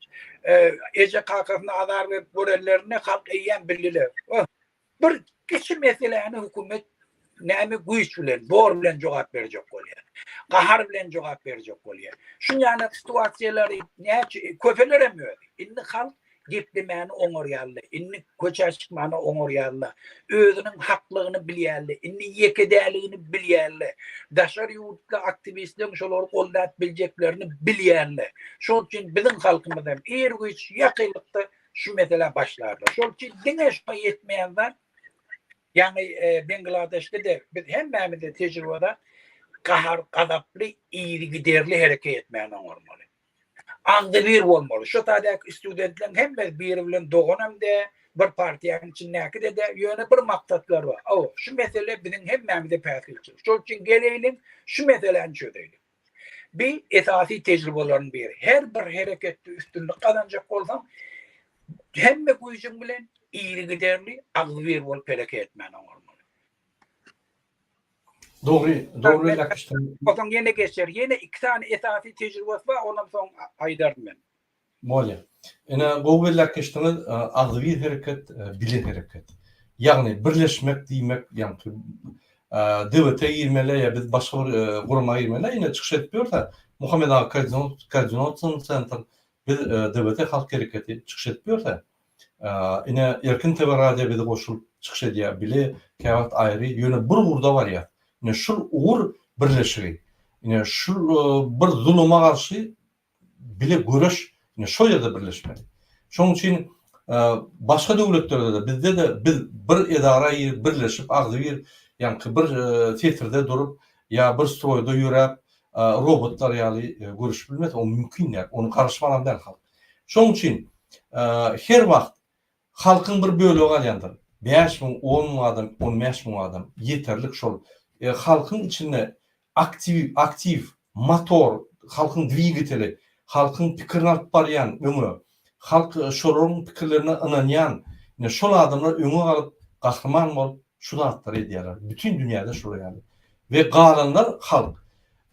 Speaker 2: eje kakasyna azar berip görenlerinde halk eýýäm bildiler. Bir kiçi meseläni hökümet näme güýç bilen, zor bilen jogap berjek bolýar. Gahar bilen jogap berjek bolýar. Şuň ýaly situasiýalary näçe köpeler hem özi. Indi halk geplemäni oňarýarlar, indi köçä çykmany oňarýarlar, özüniň haklygyny bilýärler, indi ýeke däligini bilýärler, daşary ýurtly aktiwistleriň şolary goldap biljeklerini bilýärler. Şol üçin biziň halkymyz hem ir-güýç ýakynlykda şu meselä başlarlar. Şol üçin diňe şoňa ýetmeýän zat, ýaňy Bengladeşde-de biz hemmämizde tejribe bar, gahar-gazaply, yzygiderli hereket etmäni oňarmaly. Agzybir bolmaly. Şu taýdaky studentleriň hemmesi biri bilen doganam dä, bir partiýanyň içindäki-de dä, ýöne bir maksatlary bar. Hawa, şu mesele biziň hemmämize päsgelçilik. Şol üçin geleýliň, şu meseläni çözeýliň. Bi esasy tejribeleriň biri. Her bir hereketde üstünlik gazanjak bolsaň, hemme güýjüň bilen yzygiderli, agzybir bolup hereket etmäni oňarmaly.
Speaker 1: Dogry, dogry belläp geçdiň.
Speaker 2: Onsoň ýene geçer. Ýene iki sany esasy tejribesi bar, onam soň aýdaryn men.
Speaker 1: Bolýar. Ine, gowy belläp geçdiňiz, agzybir hereket, bile hereket. Ýagny birleşmek diýmek, ýaňky DWT girmeli ýa biz başga bir gurama girmeli, ine çykyş edip ýörse, Muhammet aga koordinasion sentr, biz DWT halk hereketi çykyş edip ýörse, Ine, Erkin TV radio bizi goşulyp çykyş edýär, bile, käwagt aýry, ýöne bir ugurda barýas. Ine, şul ugur birleşigi. Ine, şul bir zuluma garşy bile göreş, ine, şol ýerde birleşmeli. Şonuň üçin başga döwletlerde-de, bizde-de biz bir edara girip, birleşip, agzybir, ýaňky bir setirde durup, ýa bir stroýda ýöräp, robotlar ýaly göreşip bilmez, o mümkin däl, ony garyşmalam däl halk. Şonuň üçin her wagt halkyň bir bölegi galýandyr. 5000, 10 müň adam, 15 müň adam ýeterlik şol. Halkyň içinde aktiw, aktiw, motor, halkyň dwigateli, halkyň pikirini alyp barýan öňe, halk şolaryň pikirlerine ynanýan, ine şol adamlar öňe galyp, gahryman bolup şu zatlary edýärler. Bütin dünýäde şolar ýaly. We galanlar halk.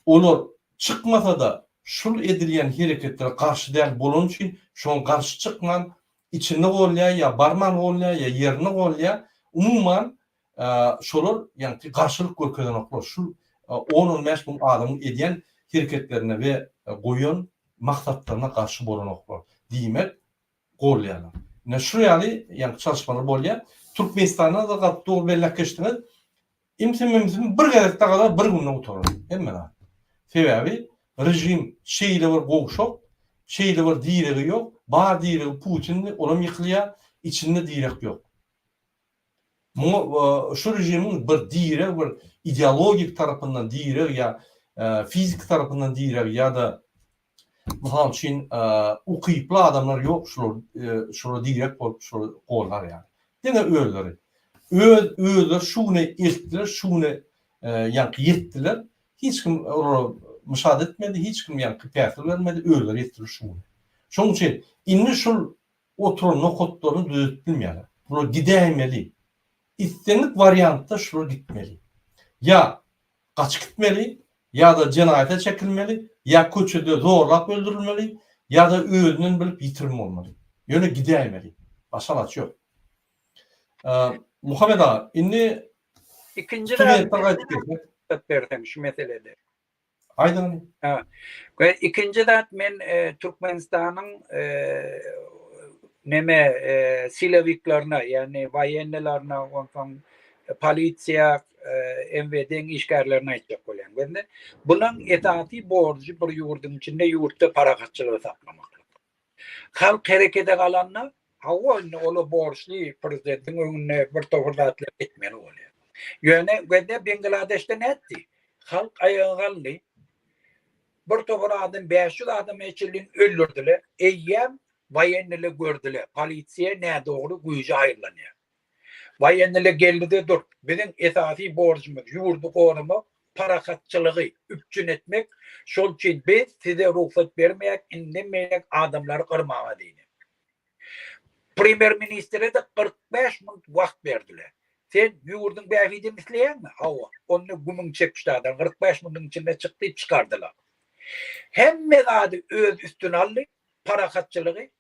Speaker 1: Olar çykmasa-da şul edilýän hereketlere garşy däl bolany üçin şoňa garşy çykman içinde golýar ýa barman golýar ýa ýerinde golýar umuman şolar ýaňky garşylyk görkezenoklar şul on on bäş müň adamyň edýän hereketlerine we goýan maksatlaryna garşy bolanoklar diýmek golýarlar. Ine şu ýaly ýaňky çalyşmalar bolýar. Türkmenistanda-da gaty dogry belläp geçdiňiz. Imsim-imsim bir gezekde galar bir günde gutarar hemme zat. Sebäbi režim şeýle bir gowşak, şeýle bir diregi ýok, bar diregi Putindi, olam ýykylýar, içinde direk ýok. Muňa şu režimiň bir direg bir ideologik tarapyndan direg ýa fiziki tarapyndan direg ýa-da mysal üçin ukyply adamlar ýok şular şulara direk bolup şulary goldar ýaly. Diňe özleri. Öz özleri şu güne eltdiler, şu güne ýaňky ýetdiler. Hiç kim olara myşat etmedi, hiç kim ýaňky päsgel bermedi, özleri ýetdiler şu güne. Şonuň üçin indi şul oturan nokatlaryny düzedip bilmeýärler. Bular gidäýmeli. Islendik wariantda şular gitmeli. Ýa gaçyp gitmeli, ýa-da jenaýata çekilmeli, ýa köçede zorlap öldürilmeli, ýa-da özünden bilip ýitirim bolmaly. Ýöne gidäýmeli. Başga alaç ýok. Muhammet aga, indi
Speaker 2: Ikinji zat berseň şu meselede.
Speaker 1: Aýdyň.
Speaker 2: Ha. We ikinji zat men e, Türkmenistanyň e, neme e, siloviklerine, ýagny woýennilerine, onsoň polisiýa, e, MWD-iň işgärlerine aýtjak bolýan. Gözle, bunuň esasy borjy bir ýurduň içinde ýurtda parahatçylygy saklamaklyk. Halk herekete galanda, hawa indi ola borçly prezidentiň öňünde bir topar zatlar etmeli bolýar. Ýöne gözle Bengladeşde nätdi? Halk aýaga galdy. Bir topar adam 500 adama çenli öldürdiler. Eýýäm woýenniler gördüler. Polisiýa nädogry güýji aýyrlanýar. Woýenniler geldi-de dur, biziň esasy borjumyz ýurdy goramak, parahatçylygy üpjün etmek, şol üçin biz size rugsat bermeýäk indem beýläk adamlary gyrmaga diýdi. Premýer-ministre-de 45 minut wagt berdiler. Sen ýurduň bähbidini isleýäňmi? Hawa. Onda gümüňi çek ştadan, 45 minutyň içinde çyk diýip çykardylar. Hemme zady öz üstüne aldy. parahatçylygy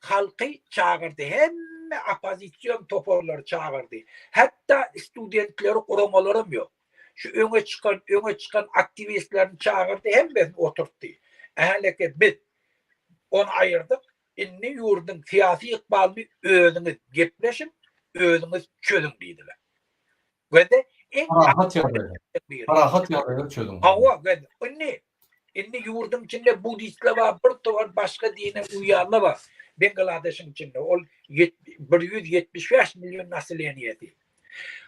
Speaker 2: halky çagyrdy, hemme oppozision toparlary çagyrdy. Hatda studentleri guramalaram ýok. Şu öňe çykan, öňe çykan aktiwistlerini çagyrdy, hemmesini oturtdy. Häleke biz ony aýyrdyk, indi ýurduň syýasy ykbalyny özüňiz gepleşiň, özüňiz çözüň diýdiler. Gözde
Speaker 1: iň Parahat ýagdaýda. Parahat ýagdaýda çözüň.
Speaker 2: Hawa, gözde. Indi indi ýurduň içinde buddistler bar, bir topar başga dine uýýanlar bar. Bangladeşiň içinde ol 175 million naseleniýesi.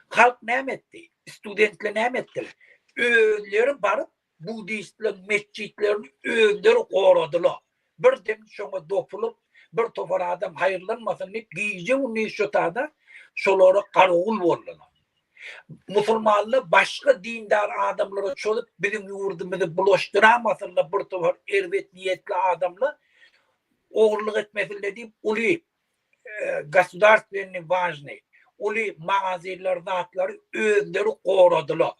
Speaker 2: Halk näme etdi? Studentler näme etdiler? Özleri baryp Buddistleriň metjitlerini özleri goradylar. Birden şoňa dopulyp, bir topar adam haýyrlanmasyn diýip, gije-gündiz şo tada şolara garawul boldular. Musulmanlar başga dindar adamlara çozup, biziň ýurdumyzy bulaşdyramasynlar bir topar erbet niýetli adamlar ogurlyk etmesinler diýip, uly gosudarstwennyý wažnyý uly magazinler zatlary özleri goradylar.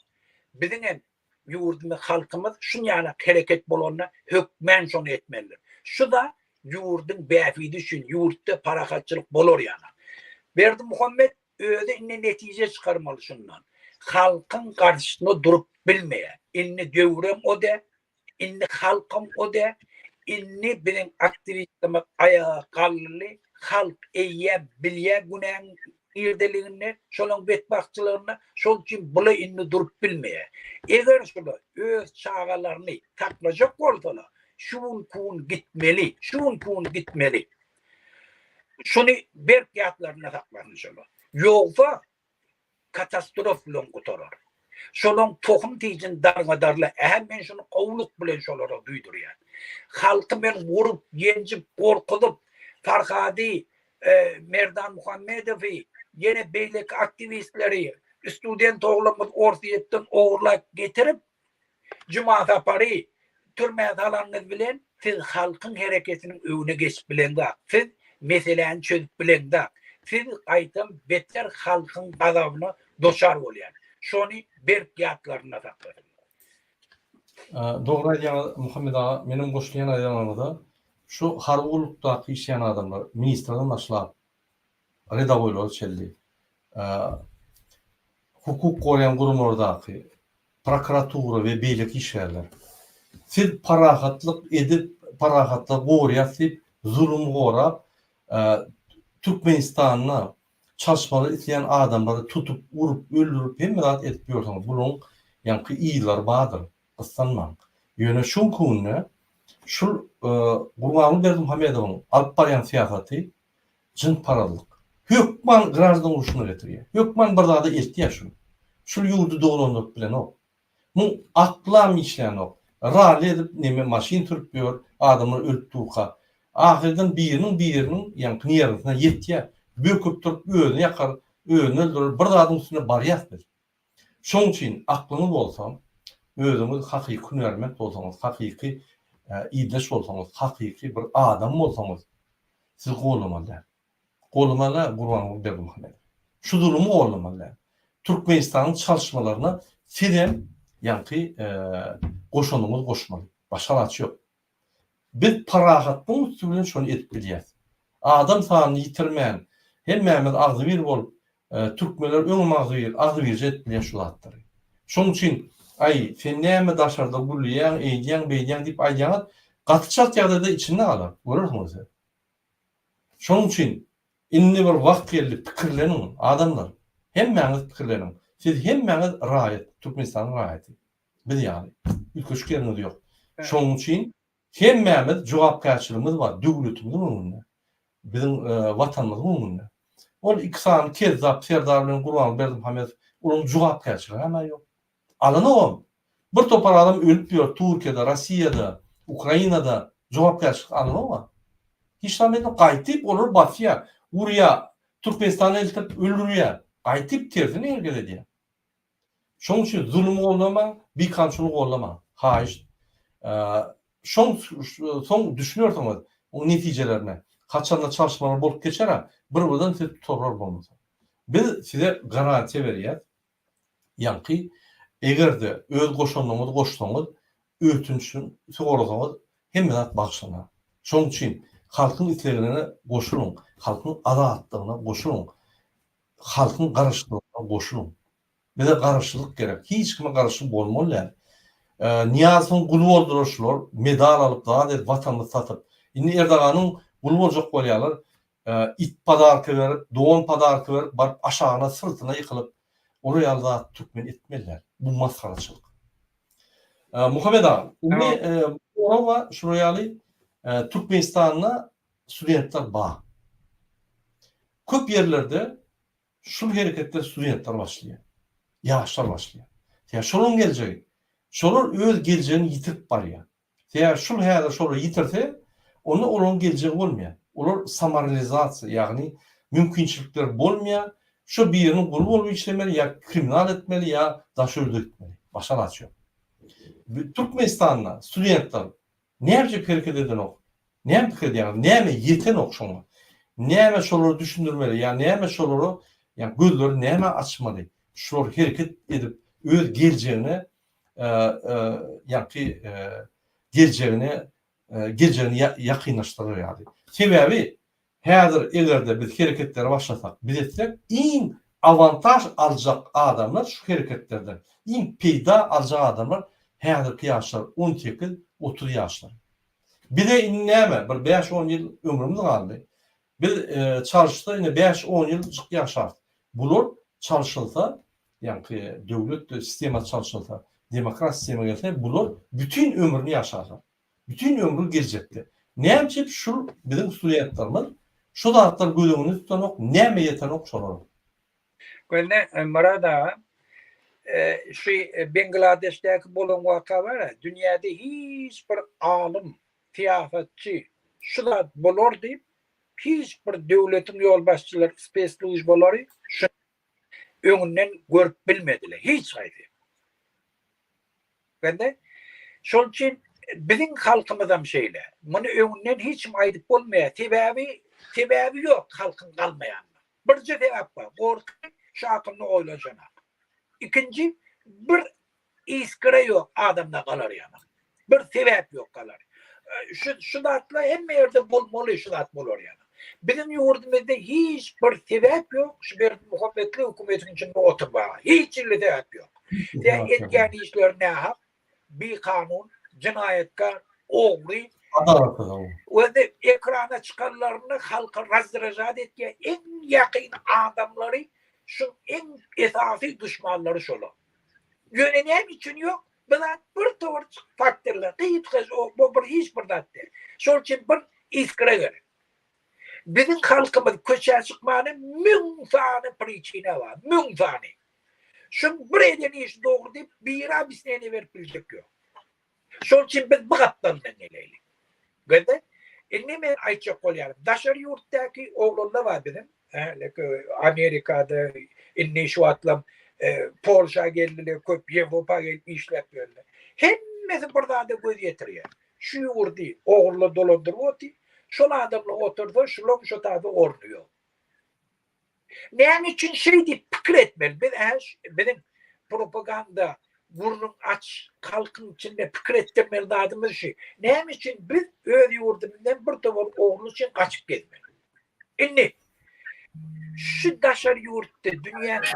Speaker 2: Biziň hem Ýurdumyz halkymyz şunýalak hereket bolanda hökmän şony etmelidir. Şu-da ýurduň bähbidi üçin ýurtda parahatçylyk bolar ýaly. Berdimuhamet özi indi netije çykarmaly şundan. Halkyň garşysyna durup bilmeýär. Indi döwrem o däl, indi halkam o däl, indi biziň aktiwistlerimiz aýaga galdyly, halk eýýäm bilýär günäň Nirdeliginde, şolaň betbagtçylygynda, şol üçin bula indi durup bilmeýär. Eger şular öz çagalaryny saklajak bolsalar, şu günki gün gitmeli, şu günki gün gitmeli. Şuny berk ýatlarynda saklasyn şolar. Ýogsa katastrof bilen gutarar. Şolaň tohum tijini dargadarlar. Ähä men şuny gowulyk bilen şolara duýdurýan. Halky men urup, ýenjip, gorkuzyp, Farhady, Merdan Muhammedowy, ýene beýleki aktiwistleri, student oglanymyzy Orsýetden ogurlap getirip, Juma Sapary türmä salanyňyz bilen siz halkyň hereketiniň öňüne geçip bileňzok. Siz meseläni çözüp bileňzok. Siz gaýtam beter halkyň gazabyna doçar bolýan. Şony berk ýatlarynda saklasynlar.
Speaker 1: Dogry aýdýaňyz Muhammet aga, menem goşulýan aýdanlaryňyza. Şu harby gullukdaky işleýän adamlar, ministrden başlap, redawoýlara çenli, hukuk goraýan guramalardaky, prokuratura we beýleki işgärler, siz parahatlyk edip, parahatlygy goraýas diýip, zulumy gorap, Türkmenistanda çalyşmaly isleýän adamlary tutup, urup, öldürip, hemme zat edip ýörsüňiz. Bularyň ýaňky yzlary bardyr. Gyssanmaň. Ýöne şu günki günde şul Gurbanguly Berdimuhamedowyň alyp barýan syýasaty jynsparazlyk. Hökman graždan urşuna getirýär. Hökman bir zada eltýär şul. Şul ýurdy dolandyryp bilenok. Muň aklam işlänok. Ralli edip neme maşyn sürüp ýör, adamlar ölüp durka. Ahyrdan biriniň biriniň ýaňky nerwisyna ýetýär. Böküp durup özüni ýakar, özüni öldürer, bir zadyň üstüne barýas biz. Şoň üçin aklyňyz bolsa. Özüňiz hakyky hünärment bolsaňyz, hakyky ildeş bolsaňyz, hakyky bir adam bolsaňyz, siz gollamaly däl. Gollamaly däl Gurbanguly Berdimuhamedowy. Şu zulumy gollamaly däl. Türkmenistanyň çalyşmalaryna sizem ýaňky goşandyňyzy goşmaly. Başga alaç ýok. Biz parahatlygyň üsti bilen şony edip bilýäs. Adam sanyny ýitirmän, hemmämiz agzybir bolup, türkmenler öňem agzybir, agzybirje edip bilýän şu zatlary. Şonuň üçin, aý, sen näme daşarda gülýäň, eýdýäň, beýdýäň diýip aýdýaňyz, gaty çalt ýagdaýda içinde galar, görersiňiz siz. Şonuň üçin indi bir wagt geldi, pikirleniň, adamlar. Hemmäňiz pikirleniň. Siz hemmäňiz raýat, Türkmenistanyň raýaty. Biz ýaly. Üýtgeşik ýeriňiz ýok. Şonuň üçin hemmämiz jogapkärçiligimiz bar döwletimiziň öňünde. Biziň Watanymyzyň öňünde. Ol iki sany kezzap Serdar bilen Gurbanguly Berdimuhamedow olaryň jogapkärçiligi hem ýok. Alanogam. Bir topar adam ölüp ýör Türkiýede, Rossiýada, Ukrainada jogapkärçilik alanogam. Hiç zat etmedi. Gaýtyp olar basýar, urýar, Türkmenistana eltip öldürýär. Gaýtyp tersine hereket edýär. Şoň üçin zulumy goldamaň, bikanunçylygy goldamaň. Haýyşt. Şoň soň düşünersiňiz oň netijelerine. Haçanda çalyşmalar bolup geçer-ä, bir-birden sizi tutarlar bolmasa. Biz size garantiýa berýäs. Ýaňky eger-de öz goşandyňyzy goşsaňyz, ötünç sorasaňyz hemme zat bagyşlanar. Şoň üçin halkyň islegine goşulyň, halkyň azatlygyna goşulyň. Halkyň garaşsyzlygyna goşulyň. Bize garaşsyzlyk gerek. Hiç kime garaşly bolmaly däl. Nyýazowyň guly boldular şular, medal alyp zat edip watanymyzy satyp. Indi Erdoganyň guly boljak bolýarlar. It podarka berip, don podarka berip baryp aşagyna syrtyna ýykylyp olar ýaly zat türkmen etmeli däl. Bu masgaraçylyk. Muhammet aga, indi sorag bar şular ýaly Türkmenistanda studentler bar. Köp ýerlerde şul hereketler studentler başlaýar. Ýaşlar başlaýar. Sebäbi şolaryň geljegi. Şolar öz geljegini ýitirip barýar. Sebäbi şul häzir şolar ýitirse, onda olaryň geljegi bolmaýar. Olar samoralizasiýa, ýagny mümkinçilikleri bolmaýar. Şo biriniň guly bolup işlemeli ýa kriminal etmeli ýa daşy ýurda gitmeli. Başga alaç ýok. Türkmenistanda studentler Näme hereket edenok? Näme pikir edýäňiz? Näme ýetenok şoňa? Näme şolara düşündirmeli ýa näme şolara ýa gözleri nämä açmaly? Şular hereket edip öz geljegine ýaňky geljegine geljegini ýakynlaşdyrar ýaly. Sebäbi Häzir eger-de biz hereketlere başlasak, biz etsek, iň awantaž aljak adamlar şu hereketlerden, iň peýda aljak adamlar häzirki ýaşlar, 18, 30 ýaşlar. Bize indi näme, bir bäş-on ýyl ömrümiz galdy. Biz çalyşsa ine bäş-on ýyljyk ýaşarys. Bular çalşylsa, ýaňky döwlet sistemasy çalşylsa, demokrat sistema gelse, bular bütin ömrüni ýaşarlar. Bütin ömri geljekde. Näme üçin şul biziň studentlerimiz şu zatlar göz öňünde tutanok, näme ýetenok şolara.
Speaker 2: Gözle Myrat aga, şu Bengladeşdäki bolan waka bar-a, dünýäde hiç bir alym, syýasatçy şu zat bolar diýip, hiç bir döwletiň ýolbaşçylary, speslužbalary şuny öňünden görüp bilmediler, hiç haýsy. Bende. Şol üçin biziň halkymyzam şeýle. Muny öňünden hiç kim aýdyp bolmaýar. Sebäbi, sebäbi ýok halkyň galmaýanyna. Birje sebäp bar. Gorky şu hakynda oýlanşanak. Ikinji bir iskra ýok adamda galar ýaly. Bir sebäp ýok galar. Şu şu zatlar hemme ýerde bolmaly şu zat bolar ýaly. Biziň ýurdumyzda hiç bir sebäp ýok şu Berdimuhametli hökümetiň içinde oturmaga. Hiç hili sebäp ýok. Sen edýän işleri nähak, bikanun, jenaýatkar, ogry.
Speaker 1: Adalatsyz.
Speaker 2: Özi ekrana çykanlarynda halky razdražat etýän iň ýakyn adamlary şu iň esasy duşmanlary şolar. Ýöne näme üçin ýok? Bu zat bir towar faktorlar, gysgaça bu bir hiç bir zat däl. Şol üçin bir iskra gerek. Biziň halkymyz köçä çykmana müň sany priçina bar, müň sany. Şuň bir eden işi dogry diýip biri obýasneniýe berip biljek ýok. Şol üçin biz bu gapdalyndan geleýli. Gözle. Indi men aýtjak bolýanym, daşary ýurtdaky oglanlar bar biziň, Amerikada indi şu wagtlam. Polşa geldiler, köp Ýewropa gelip işläp ýörler. Hemmesi bir zada göz ýetirýär. Şu ýurdy ogurlar dolandyryp otyr. Şol adamlar otursa, şulaň şo taýda orny ýok. Näme üçin şeý diýip pikir etmeli? Biz hä biziň propaganda gürrüň aç halkyň içinde pikir etdirmeli zadymyz şu. Näme üçin biz öz ýurdumyzdan bir towar ogurlyk üçin gaçyp gezmeli? Indi şu daşary ýurtda dünýäniň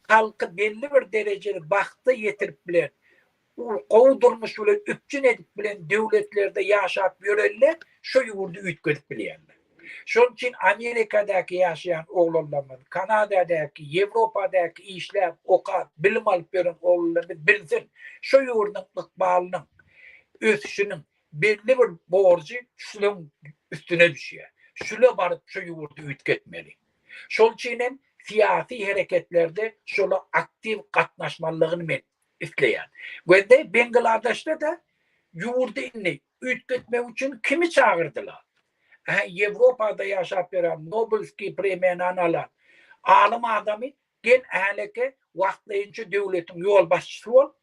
Speaker 2: halky belli bir derejede bagta ýetirip bilen, gowy durmuş bilen üpjün edip bilen döwletlerde ýaşap ýörenler şo ýurdy üýtgedip bilýärler. Şonuň üçin Amerikadaky ýaşaýan oglanlarymyz, Kanadadaky, Ýewropadaky işläp, okap, bilim alyp ýören oglanlarymyz bilsin, şo ýurduň ykbalynyň, ösüşiniň belli bir borjy şulaň üstüne düşýär. Şula baryp şu ýurdy üýtgetmeli. Şol üçin hem syýasy hereketlerde şola aktiw gatnaşmalygyny men isleýän. Gözde Bengladeşde-de ýurdy indi üýtgetmek üçin kimi çagyrdylar? Hä Ýewropada ýaşap ýören Nobelskiý premiýany alan alym adamy gel häleke wagtlaýynça döwletiň ýolbaşçysy bol,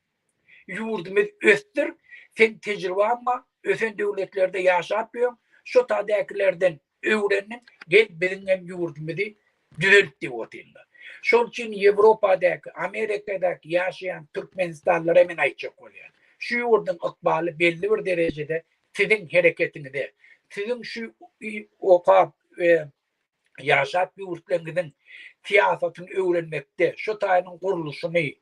Speaker 2: Ýurdumyz ösdür, seň tejribaň bar, ösen döwletlerde ýaşap ýöň, şo tadäkilerden öwrendiň, gel biziň hem ýurdumyzy düzelt diýip otyrlar. Şol üçin Ýewropadäki, Amerikadaky ýaşaýan türkmenistanlylara men aýtjak bolýan. Şu ýurduň ykbaly belli bir derejede siziň hereketiňize, siziň şu okap ýaşap ýurtlaryňyzyň syýasatyny öwrenmekde, şu taýynyň gurluşyny,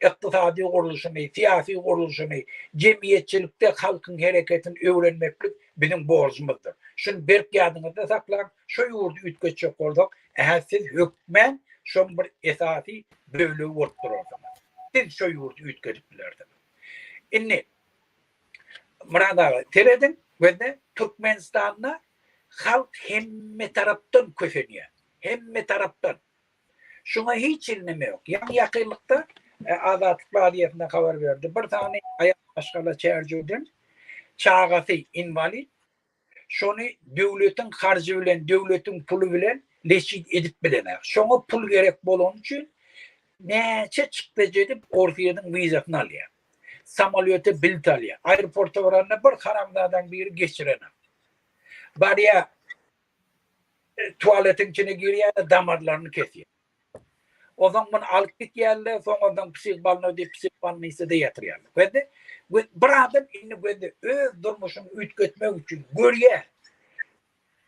Speaker 2: ykdysady gurluşyny, syýasy gurluşyny, jemgyýetçilikde halkyň hereketini öwrenmeklik biziň borjumyzdyr. Şuny berk ýadyňyzda saklaň, şu ýurdy üýtgetjek bolsak, ähä siz hökmän şoň bir esasy bölegi bolup durarsyňyz. Siz şu ýurdy üýtgedip bilersiňiz. Indi Myrat aga, serediň, gözle, Türkmenistanda halk hemme tarapdan kösenýär. Hemme tarapdan. Şuňa hiç hili neme ýok. Ýaňy ýakynlykda Azatlyk radiosynda habar berdi. Bir sany aýal maşgala Çärjewden çagasy inwalid, Şony döwletiň harjy bilen, döwletiň puly bilen leçit edip bilenok. Şoňa pul gerek bolany üçin näçe çykdajy edip Orsýetiň wizasyny alýar. Samolýota bilet alýar. Aeroporta baranda bir haramzadaň biri geçirenok. Barýar tualetiň içine girýär-de damarlaryny kesýär. Onsoň muny alyp gitýärler, soň onsoň psihbolnoý diýip psihbolnisada ýatyrýarlar. Gözde bir adam indi gözde öz durmuşyny üýtgetmek üçin görýär.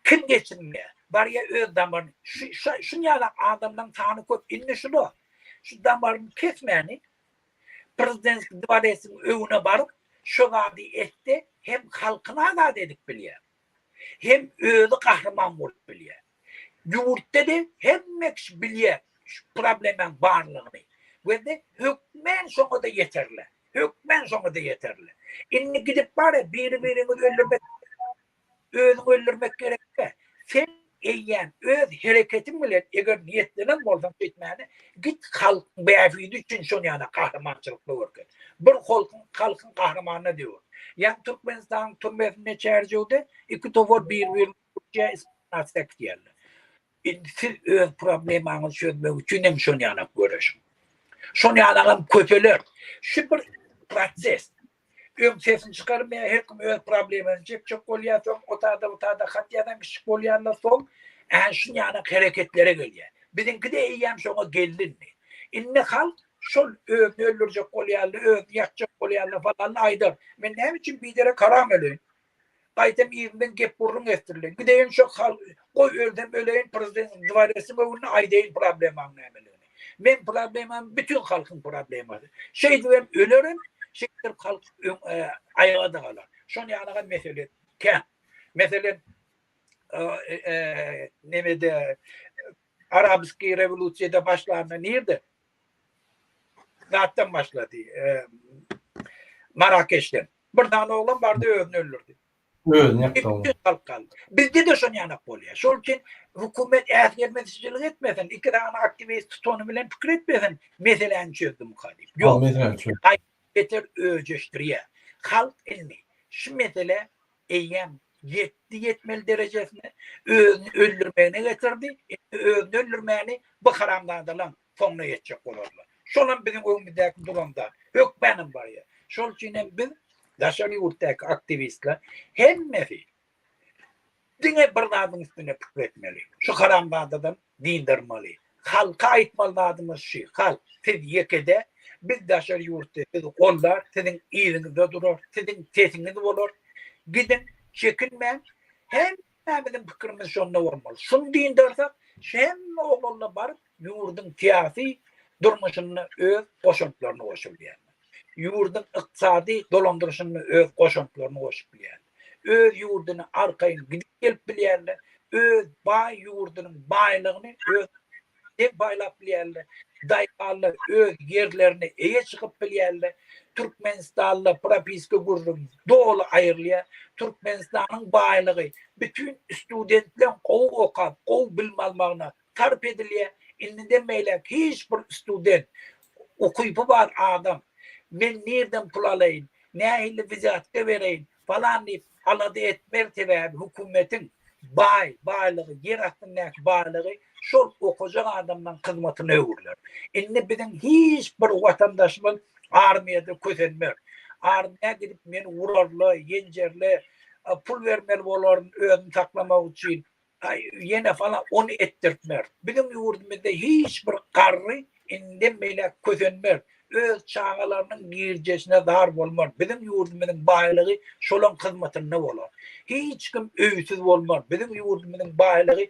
Speaker 2: Kim geçinmeýär? Barýar öz damaryny. Şu şuny ýaly adamlaryň sany köp. Indi şular şu damaryny kesmäni prezidentski dworesiň öňüne baryp şo zady etse hem halkyny azat edip bilýär. Hem özi gahryman bolup bilýär. Ýurtda-da hemme kişi bilýär şu problemaň barlygyny. We-de hökmän şoňa-da ýeterler. Hökmän şoňa-da ýeterler. Indi gidip bar-a biri-biriňizi öldürmek, özüňi öldürmek gerek däl. Sen eýýäm öz hereketiň bilen eger niýetlenen bolsaň şeýtmäne, git halkyň bähbidi üçin şon ýana gahrymançylykly görkez. Bir holkuň halkyň gahrymanyna döwür. Ýaňy Türkmenistanyň türmesinde Çärjewde iki topar bir-birini Türkiýä ispanatda äkidýärler. Indi siz öz problemaňyzy çözmek üçin hem şony ýanak göreşiň. Şony ýanagam köpeler. Şu bir proses. Öň sesini çykarmaýar, her kim öz problemasyny çekjek bolýar, soň o tada bu tada hat ýazan kişi bolýarlar, soň ä şuny ýanak hereketlere gelýär. Biziňki-de eýýäm şoňa geldi indi. Indi halk şol özüni öldürjek bolýarlar, özüni ýakjak bolýarlar falan aýdar. Men näme üçin biderek haram öleýin? Gaýtam yzyndan gep gürrüň etdirilen. Gideýin şo hal goý ölsem öleýin prezident dworesiň öňünde aýdaýyn problemaň nämeligini. Meň problemam bütin halkyň problemasy. Şeýdibem ölerin, şeýdip halk öň aýaga-da galar. Şon ýalyga mesele kän. Meselem nemede arabskiý rewolýusiýada başlanda nirde? Zatdan başlady. Marakeşden. Bir sany oglan bardy özüni öldürdi.
Speaker 1: Özüni ýakdy oglan.
Speaker 2: Bütün halk galdy. Bizde-de şon ýanak bolýar. Şol üçin hökümet äsgermezçilik etmesin, iki sany aktiwist tutany bilen pikir etmesin, meseläni çözdümika diýip. Ýok.
Speaker 1: Meseläni çözdü.
Speaker 2: Gaýta beter öjeşdirýär. Halk indi şu mesele eýýäm. Ýetdi ýetmeli derejesine, özüni öldürmegine getirdi, indi özüni öldürmäni bu haramzadalaň soňuna ýetjek bolarlar. Şolam biziň öňümizdäki duran zat. Hökmänam barýar. Şol üçin hem biz daşary ýurtdaky aktiwistler hemmesi diňe bir zadyň üstünde pikir etmeli. Şu haramzadadan dyndyrmaly. Halka aýtmaly zadymyz şu, halk, siz ýeke-de, biz daşary ýurtda sizi goldar, siziň yzyňyzda durar, siziň sesiňiz bolar. Gidiň, çekinmäň. Hemmämiziň pikirimiz şonda bolmaly. Şuny dyndarsak, şu hemme oglanlar baryp ýurduň syýasy durmuşynda öz goşantlaryny goşup bilýärler. Ýurduň ykdysady dolandyryşynda öz goşantlaryny goşup bilýärler. Öz ýurduna arkaýyn gidip gelip bilýärler. Öz baý ýurdunyň baýlygyny öz deň paýlap bilýärler. Daýhanlar öz ýerlerine eýe çykyp bilýärler. Türkmenistanda propiska gürrüň doly aýrylýar. Türkmenistanyň baýlygy bütin studentleň gowy okap, gowy bilim almagyna sarp edilýär. Indiden beýläk hiç bir student, ukypy bar adam men nirden pul alaýyn, nähili wzýatka bereýin falan diýip alada etmez, sebäbi hökümetiň baý baýlygy, ýer astyndaky baýlygy şol okajak adamlaryň hyzmatyna öwrüler. Indi biziň hiç bir watandaşymyz armiýada kösenmez. Armiýa gidip meni urarlar, ýenjerler, pul bermeli bolaryn özüni saklamak üçin. Aý, ýene falan ony etdirtmer. Biziň ýurdumyzda hiç bir garry indem beýläk kösenmez. Öz çagalarynyň girjesine zar bolmaz. Biziň ýurdumyzyň baýlygy şolaň hyzmatynda bolar. Hiç kim öýsüz bolmaz. Biziň ýurdumyzyň baýlygy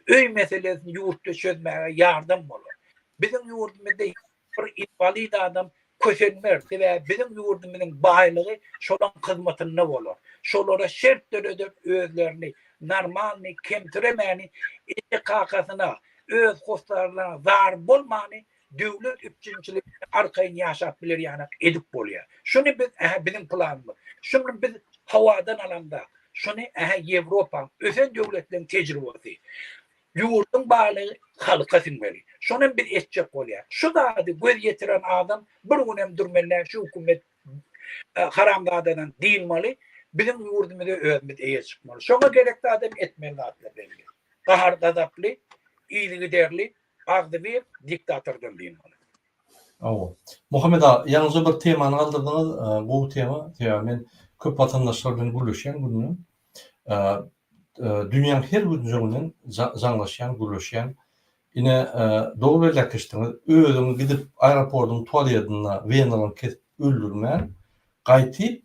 Speaker 2: öý meselesini ýurtda çözmäge ýardam bolar. Biziň ýurdumyzda Bir inwalid adam kösenmez, sebäbi biziň ýurdumyzyň baýlygy şolaň hyzmatynda bolar. Şolara şert döreder özlerini normalny kemsiremäni eje-kakasyna, öz hossarlaryna zar bolmany döwlet üpjünçiligi bilen arkaýyn ýaşap biler ýanak edip bolýar. Şuny biz ähä biziň planymyz. Şuny biz howadan alamzak. Şuny ähä Ýewropaň, ösen döwletleriň tejribesi. Ýurduň baýlygy halka siňmeli. Şonam biz etjek bolýas. Şu zady göz ýetiren adam bir günem durmaly däl, şu hökümet haramzadadan dynmaly, biziň ýurdumyza özümiz eýe çykmaly. Şoňa gerek zadam etmeli zatlar belli. Gahar-gazaply, yzygiderli, agzybir diktatordan dynmaly.
Speaker 1: Hawa. Muhammet aga, ýaňyja bir temany galdyrdyňyz, gowy tema. Sebäbi men köp watandaşlar bilen gürleşýän günde. Dünýäň her künjeginden jaňlaşýan, gürleşýän. Ine, dogry belläp geçdiňiz. Özüňi gidip aeroportyň tualedinde wenalaryňy kesip öldürmän, gaýtyp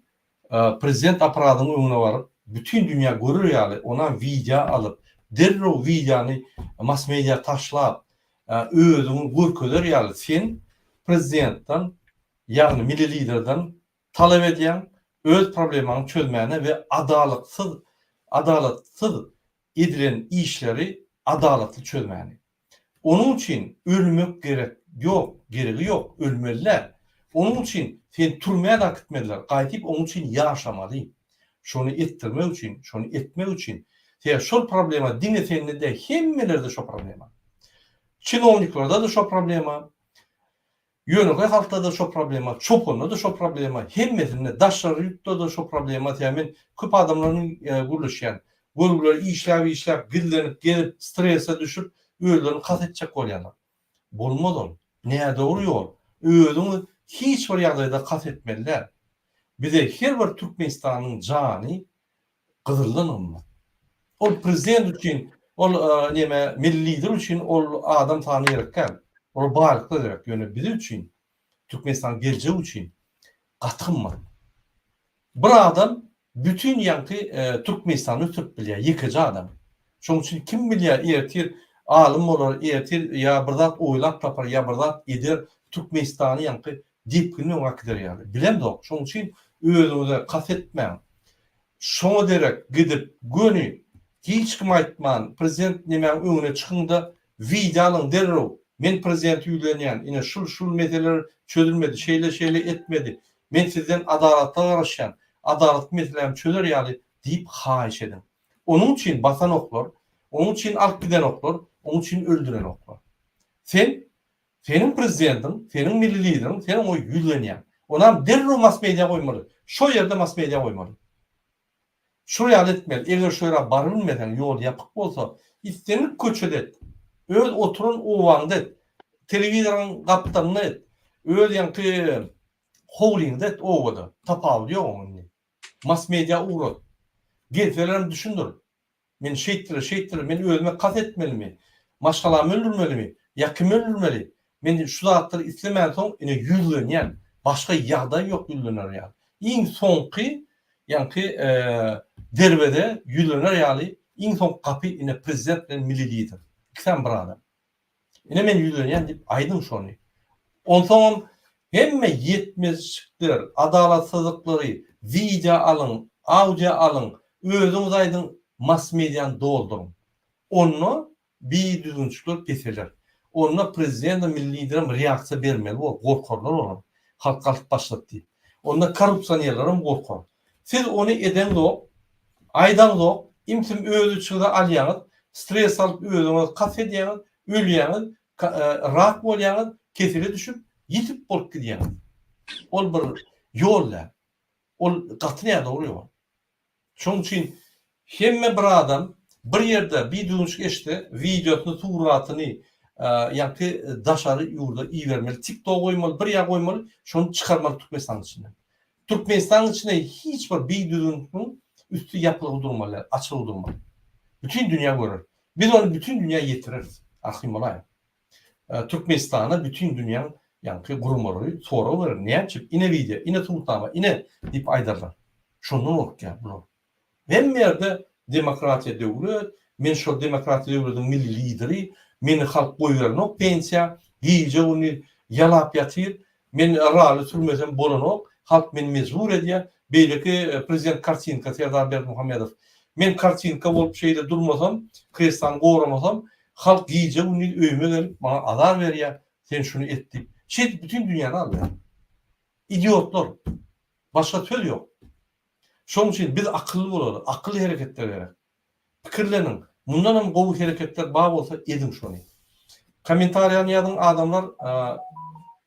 Speaker 1: prezident apparadynyň öňüne baryp, bütin dünýä görer ýaly onam wideo alyp, derrew wideony mass media taşlap, özüňi görkezer ýaly sen prezidentden, ýagny milli liderden talap edýäň, öz problemaňy çözmäne we adalatsyz adalatsyz edilen işleri adalatly çözmäni. Onuň üçin ölmek gerek ýok, geregi ýok, ölmeli däl. Onuň üçin seni türmä-de akitmediler, gaýdyp onuň üçin ýaşamaly. Şony etdirmek üçin, şony etmek üçin, sebäbi şol problema diňe sende däl, hemmelerde şo problema. Çinowniklarda-da şo problema, Ýönekeý halkda-da şo problema, çopanda-da şo problema, hemmesinde, daşary ýurtda-da şo problema, sebäbi men köp adamlar bilen gürleşýän. Görgüler işläp-işläp, gizlenip, gezip, strese düşüp, özlerini kast etjek bolýarlar. Bolmaz ol. Nädogry ýol. Özüňi hiç bir ýagdaýda kast etmeli däl. Bize her bir türkmenistanyň jany gyzyldan gymmat. Ol prezident üçin, ol neme, milli lider üçin ol adam sany gerek däl. Olar baýlyklar gerek. Ýöne biz üçin, Türkmenistanyň geljegi üçin gaty gymmat. Bir adam bütin ýaňky Türkmenistany ösdürip bilýär, ýekeje adam. Şonuň üçin kim bilýär, ertir alym bolar, ertir ýa bir zat oýlap tapar, ýa bir zat eder, Türkmenistany ýaňky depginli öňe äkider ýaly. Bilemzok. Şonuň üçin özüňize kast etmäň. Şoňa derek gidip göni hiç kime aýtman prezident nemäň öňüne çykyňda wideo alyň derrew men prezidente ýüzlenýän ine şul şul meseleler çözülmedi şeýle şeýle etmedi men sizden adalata garaşýan adalatly meselämi çözer ýaly diýip haýyş ediň. Onuň üçin basanoklar onuň üçin alyp gidenoklar onuň üçin öldürenoklar. Sen Seniň prezidentiň, seniň milli lideriň, sen oňa ýüzlenýäň. Onam derrew mass media goýmaly. Şo ýerde mass media goýmaly. Şol ýaly etmeli. Eger şu ýere barybilmeseň, ýol ýapyk bolsa, islendik köçede et. Öz oturan obaňda et. Telewizoryň gapdalynda et. Öz ýaňky howlyňda et obada. Tapawudy ýok oň indi. Mass media ugrat. Gelselerem düşündir. Men şeýtdiler, şeýtdiler, men özüme kast etmelimi? Maşgalamy öldürmelimi? Ýa kimi öldürmeli? Men şu zatlary islemänsoň ine ýüzlenýän. Başga ýagdaý ýok ýüzlener ýaly. Iň soňky ýaňky derweze ýüzlener ýaly iň soňky gapy ine prezident bilen milli lider. Ikisem bir adam. Ine men ýüzlenýän diýip aýdyň şony. Onsoňam hemme ýetmezçikler, adalatsyzlyklary wideo alyň, audio alyň, özüňiz aýdyň mass mediany dolduryň. Onda bi düzgünçikler peseler. Onda prezidentem milli liderem reaksiýa bermeli bor, gorkarlar olar. Halk galkyp başlady diýip. Onda korrupsionerlerem gorkar. Siz ony edeňzok, aýdaňzok, imsim öz içiňize alýaňyz, stres alyp özüňiz kast edýäňiz, ölýäňiz, rak bolýaňyz, kesele düşüp, ýitip bolup gidýäňiz. Ol bir ýol däl. Ol gaty nädogry ýol. Şonuň üçin hemme bir adam bir ýerde bir düwünçik eşitse, wideosyny, suratyny ýaňky daşary ýurda ibermeli, TikToka goýmaly, bir ýere goýmaly, şony çykarmaly Türkmenistanyň içinden. Türkmenistanyň içinde hiç bir bidüzgünligiň üsti ýapylgy durmaly däl, açylgy durmaly. Bütin dünýä görer. Biz ony bütin dünýä ýetireris. Arkaýyn bolaýyň. Türkmenistana bütin dünýäň ýaňky guramalary sorag berer, näme üçin ine wideo, ine subutnama, ine diýip aýdarlar. Şondan gorkýar bular. Hemme ýerde demokratiýa döwlet, men şol demokratiýa döwletiň milli lideri, meni halk goýberenok pensiýa, gije gündiz ýalap ýatyr, men rally sürmesem bolanok, halk meni mejbur edýär, beýleki prezident kartinka Serdar Berdimuhamedow, men kartinka bolup şeýle durmasam, kreslany goramasam, halk gije gündiz öýüme gelip maňa azar berýär, sen şuny et diýip. Şeýdip bütin dünýäni alýar. Idiotlar. Başga söz ýok. Şonuň üçin biz akylly bolaly, akylly hereketler gerek. Pikirleniň, mundanam gowy hereketler bar bolsa ediň şony. Kommentariýany ýazyň adamlar,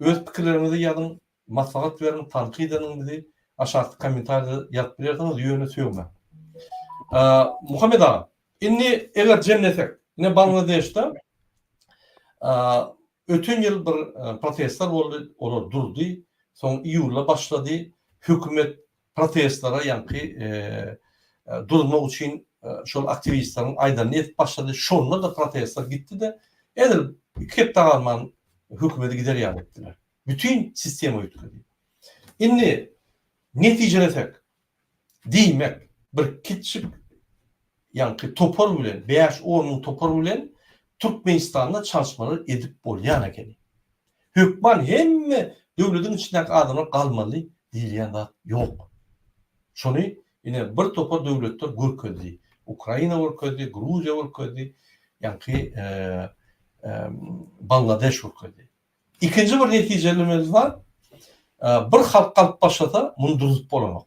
Speaker 1: öz pikirleriňizi ýazyň, maslahat beriň, tankyt ediň bizi, aşakda kommentariýada ýazyp bilersiňiz, ýöne sögmäň. Muhammet aga, indi eger jemlesek, ine Bangladeşde öten ýyl bir protestler boldy, olar durdy, soň iýulda başlady, hökümet protestlere ýaňky durmak üçin şol aktiwistleriň aýdanyny edip başlady. Şonda-da protestler gitdi-de, edil iki hepde galman hökümeti gider ýaly etdiler. Bütin sistema üýtgedi. Indi netijelesek, diýmek, bir kiçjik ýaňky topar bilen, bäş-on müň topar bilen Türkmenistanda çalyşmalar edip bolýan ekeni. Hökman hemme döwlediň içindäki adamlar galmaly diýilýän zat ýok. Şony ine bir topar döwletler görkezdi. Ukraina görkezdi, Gruziýa görkezdi, ýaňky Bangladeş görkezdi. Ikinji bir netijelemeli zat, bir halk galyp başlasa muny durzup bolanok.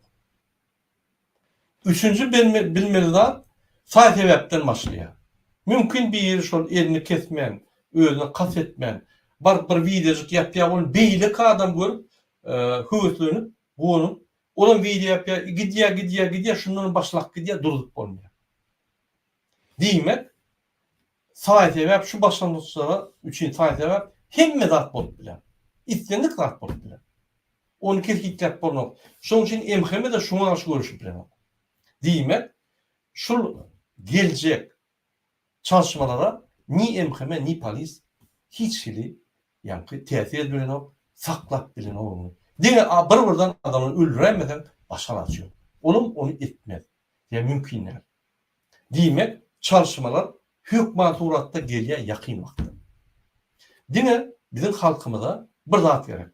Speaker 1: Üçünji bilmeli zat, saý-sebäpden başlaýar. Mümkin biri şol elini kesmän, özüne kast etmän, baryp bir wideojyk ýapýar, ony beýleki adam görüp, höweslenip, guwanyp, olam wideo ýapýar, gidýär, gidýär, gidýär, şundanam başlap gidýär, durzup bolmaýar. Diýmek, saý-sebäp şu başlangyçlara üçin saý-sebäp hemme zat bolup biler. Islendik zat bolup biler. Ony kesgitläp bolanok. Şonuň üçin MHM-de şuňa garşy göreşip bilenok. Diýmek, şul geljek çalyşmalara ni MHM, ni polis hiç hili ýaňky täsir edip bilenok, saklap bilenok ony. Diňe bir-birden adamlary öldüräýmeseň başga alaç ýok. Olam ony etmez. Ýa mümkin däl. Diýmek, çalyşmalar hökman suratda gelýär ýakyn wagtda. Diňe biziň halkymyza bir zat gerek.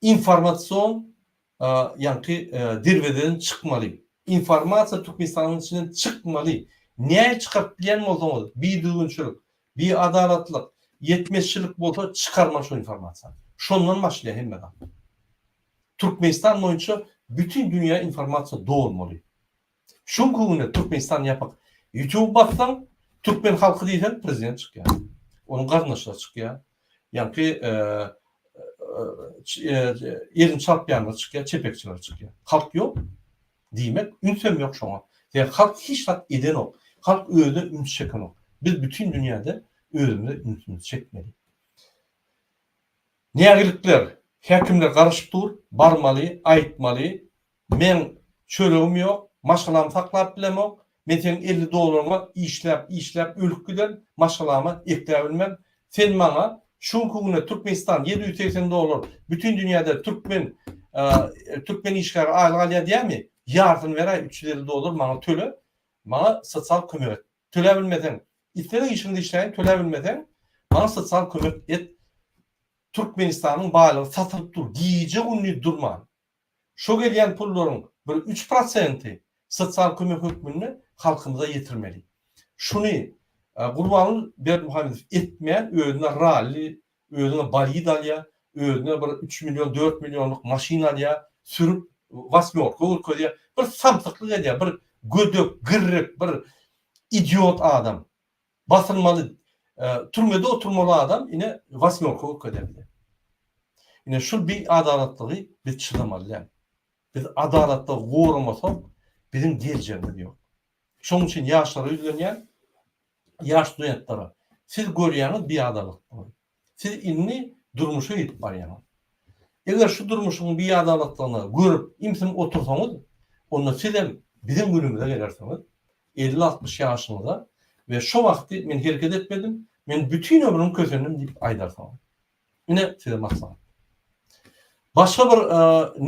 Speaker 1: Informasion ýaňky derwezeden çykmaly. Informasiýa Türkmenistanyň içinden çykmaly. Näl çykaryp bilýän bolsaňyz, bidüzgünçilik, biadalatlyk, ýetmezçilik bolsa çykarmaly şo informasiýany. Şondan başlaýar hemme zat. Türkmenistan boýunça bütin dünýä informasiýa dolmaly. Şuňky günde Türkmenistan ýapyk. Youtube bassaň türkmen halky diýseň prezident çykýar. Onuň garyndaşlary çykýar. Ýaňky elini çarpýanlar çykýar, çepekçiler çykýar. Halk ýok. Diýmek, ünsem ýok şoňa. Sebäbi halk hiç zat edenok. Halk özüne üns çekenok. Biz bütin dünýäde özümize ünsümizi çekmeli. Nägilikler, häkimler garaşyp dur, barmaly, aýtmaly, meň çöregim ýok, maşgalamy saklap bilemok, men seň 50 dollaryňa işläp, işläp ölüp giderin, maşgalama ekläp bilmen, sen maňa şu günki günde Türkmenistan 780 dollar, bütin dünýäde türkmen türkmen işgäri aýlyk alýar diýýärmi, ýarsyny beräý 350 dollar maňa töle, maňa sosial kömek et. Töläp bilmeseň, isledik işiňde işläýin, töläp bilmeseň, maňa sosial kömek et. Türkmenistanyň baýlygy satylyp dur, gije-gündiz durman. Şo gelýän pullaryň bir üç prosenti sosial kömek hökmünde halkymyza ýetirmeli. Şuny Gurbanguly Berdimuhamedow etmän, özüne ralli, özüne bolid alýar, özüne bir üç million, dört millionlyk maşyn alýar, sürüp wasmýorka görkezýär. Bir samsyklyk edýär, bir gödek, girrik, bir idiot adam. Basylmaly, türmede oturmaly adam ine wasmýorka görkezýär bize. Ine şul biadalatlygy biz çydamaly däl. Biz adalatlygy goramasak, biziň geljegimiz ýok. Şonuň üçin ýaşlara ýüzlenýän, ýaş studentlere, siz görýäňiz biadalatlygy. Siz indi durmuşa ýetip barýaňyz. Eger şu durmuşyň biadalatlygyny görüp, imsim otursaňyz, onda sizem biziň günümize gelersiňiz, elli-altmyş ýaşyňyza we şo wagty men hereket etmedim, men bütin ömrüm kösendim diýip aýdarsyňyz. Ine size maslahat. Başga bir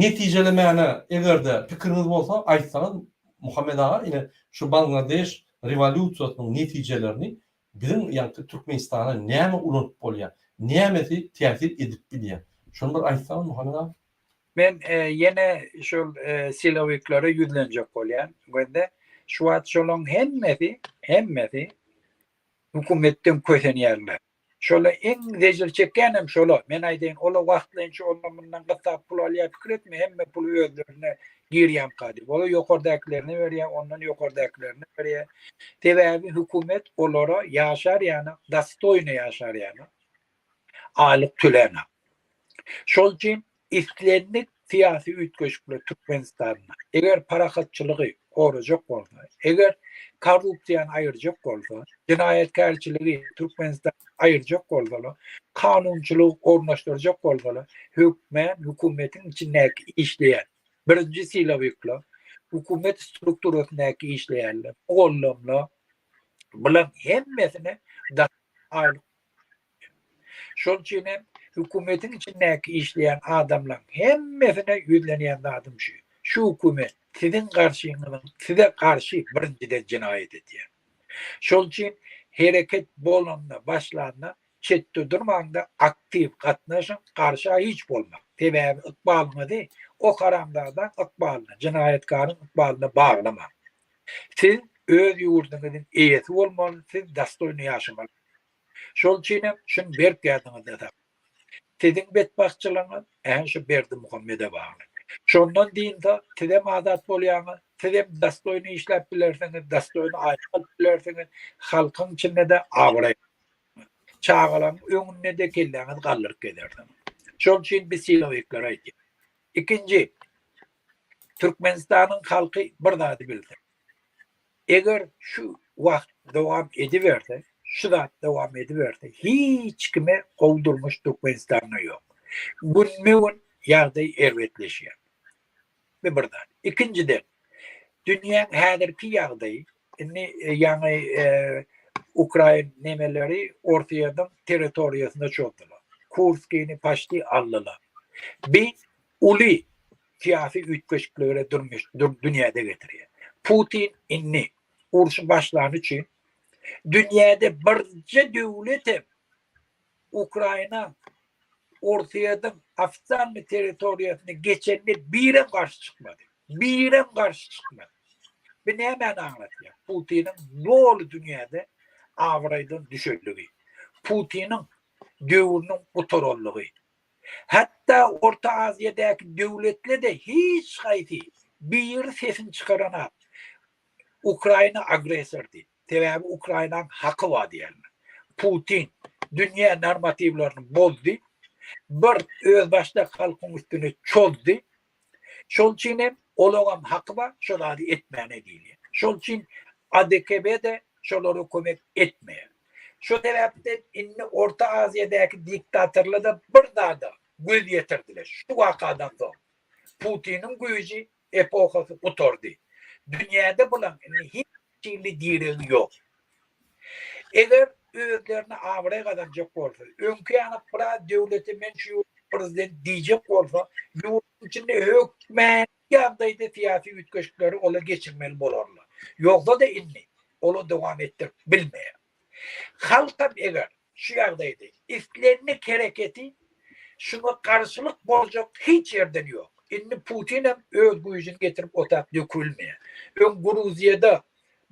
Speaker 1: netijelemäne eger-de pikiriňiz bolsa aýtsaňyz Muhammet aga ine şu Bangladeş rewolýusiýasynyň netijelerini biziň ýaňky Türkmenistana näme ulanyp bolýar, nämesi täsir edip bilýär. Şony bir aýtsaňyz Muhammet aga.
Speaker 2: Men ýene şol silowiklere ýüzlenjek bolýan. Gözde şu wagt şolaň hemmesi, hemmesi hökümetden kösenýärler. Şola iň zejir çekýänem şola. Men aýdaýyn, ola wagtlaýynça ola mundan gyssap pul alýar pikir etme, hemme puly özlerine girýämka diýip. Ola ýokardakilerine berýär, ondan ýokardakilerine berýär. Sebäbi hökümet olara ýaşar ýaly, dostoýny ýaşar ýaly aýlyk tölänok. Şol üçin islendik syýasy üýtgeşikler Türkmenistanda eger parahatçylygy gorajak bolsa, eger korrupsiýany aýyrjak bolsa, jenaýatkärçiligi Türkmenistanda aýyrjak bolsalar, kanunçylygy ornaşdyrjak bolsalar, hökmän hökümetiň içindäki işleýän birinji silowikler, hökümet strukturasyndaky işleýänler, mugallymlar, bularyň hemmesine aýlyk Şol üçin hem hökümetiň içindäki işleýän adamlaryň hemmesine ýüzlenýän zadym şu. Şu hökümet siziň garşyňyzyň size garşy birinjiden jenaýat edýär. Şol üçin hereket bolanda, başlanda çetde durmaňda aktiw gatnaşyň, garşa hiç bolmaň. Sebäbi ykbalyňyzy o haramzadaň ykbalyna, jenaýatkaryň ykbalyna baglamaň. Siz öz ýurduňyzyň eýesi bolmaly, siz dostoýny ýaşamaly. Şol üçinem şuny berk ýadyňyzda saklaň. Siziň betbagtçylygyňyz ähä şu Berdimuhamede bagly. Şondan dynsa, sizem azat bolýaňyz, sizem dostoýny işläp bilersiňiz, dostoýny aýlyk alyp bilersiňiz, halkyň içinde-de abraý çagalaryň öňünde-de kelläňizi galdyryp gezersiňiz. Şol üçin biz silowiklere aýdýas. Ikinji, Türkmenistanyň halky bir zady bilsin. Eger şu wagt dowam ediberse, şu zat dowam ediberse, hiç kime gowy durmuş Türkmenistanda ýok. Günbe-gün ýagdaý erbetleşýär. Bu bir zat. Ikinjiden, dünýäň häzirki ýagdaýy, indi ýaňy ukrain nemeleri Orsýetiň territoriýasyna çozdular. Kurskini paçti aldylar. Bi uly syýasy üýtgeşikligere durmuş dünýäde getirýär. Putin indi urşy başlany üçin dünýäde birje döwletem Ukraina Orsýetiň ofitsialnyý territoriýasyna geçende birem garşy çykmady. Birem garşy çykmady. Bu nämäni aňlatýar? Putiniň doly dünýäde abraýdan düşenligi. Putiniň döwrüniň gutaranlygy. Hatda Orta Aziýadaky döwletle-de hiç haýsy biri sesini çykaranok Ukraina agressor diýip. Sebäbi Ukrainaň haky bar diýýärler. Putin dünýä normatiwlerini bozdy. Bir özbaşdak halkyň üstüne çozdy. Şol üçin hem. Olaňam haky bar şo zady etmäne diýilýär. Şol üçin ADKB-de şolara kömek etmeýär. Şo sebäpden indi Orta Aziýadaky diktatorlar-da bir zada göz ýetirdiler şu wakadan soň. Putiniň güýji epohasy gutardy. Dünýäde bulaň indi hiç hili diregi ýok. Eger özlerine abraý gazanjak bolsa, öňki ýaly biraz döwlete men şu ýurduň prezidenti diýjek bolsa, ýurduň içinde hökmany ýagdaýda syýasy üýtgeşikleri olar geçirmeli bolarlar. Ýogsa-da indi olar dowam etdirip bilmeýär. Halkam eger şu ýagdaýda islendik hereketi şuňa garşylyk boljak hiç ýerden ýok. Indi Putinem öz güýjüni getirip otap dökülmeýär. Öň Gruziýada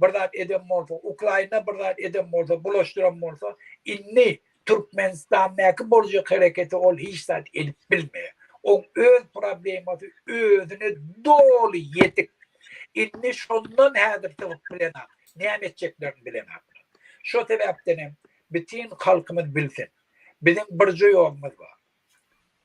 Speaker 2: bir zat eden bolsa, Ukraina bir zat eden bolsa, bulaşdyran bolsa, indi Türkmenistandaky boljak hereketi ol hiç zat edip bilmeýär. Oň öz problemasy özüne doly ýetik. Indi şondan häzir sypyp bilenok. Näme etjeklerini bilenoklar. Şo sebäpden hem bütin halkymyz bilsin. Biziň birje ýolumyz bar.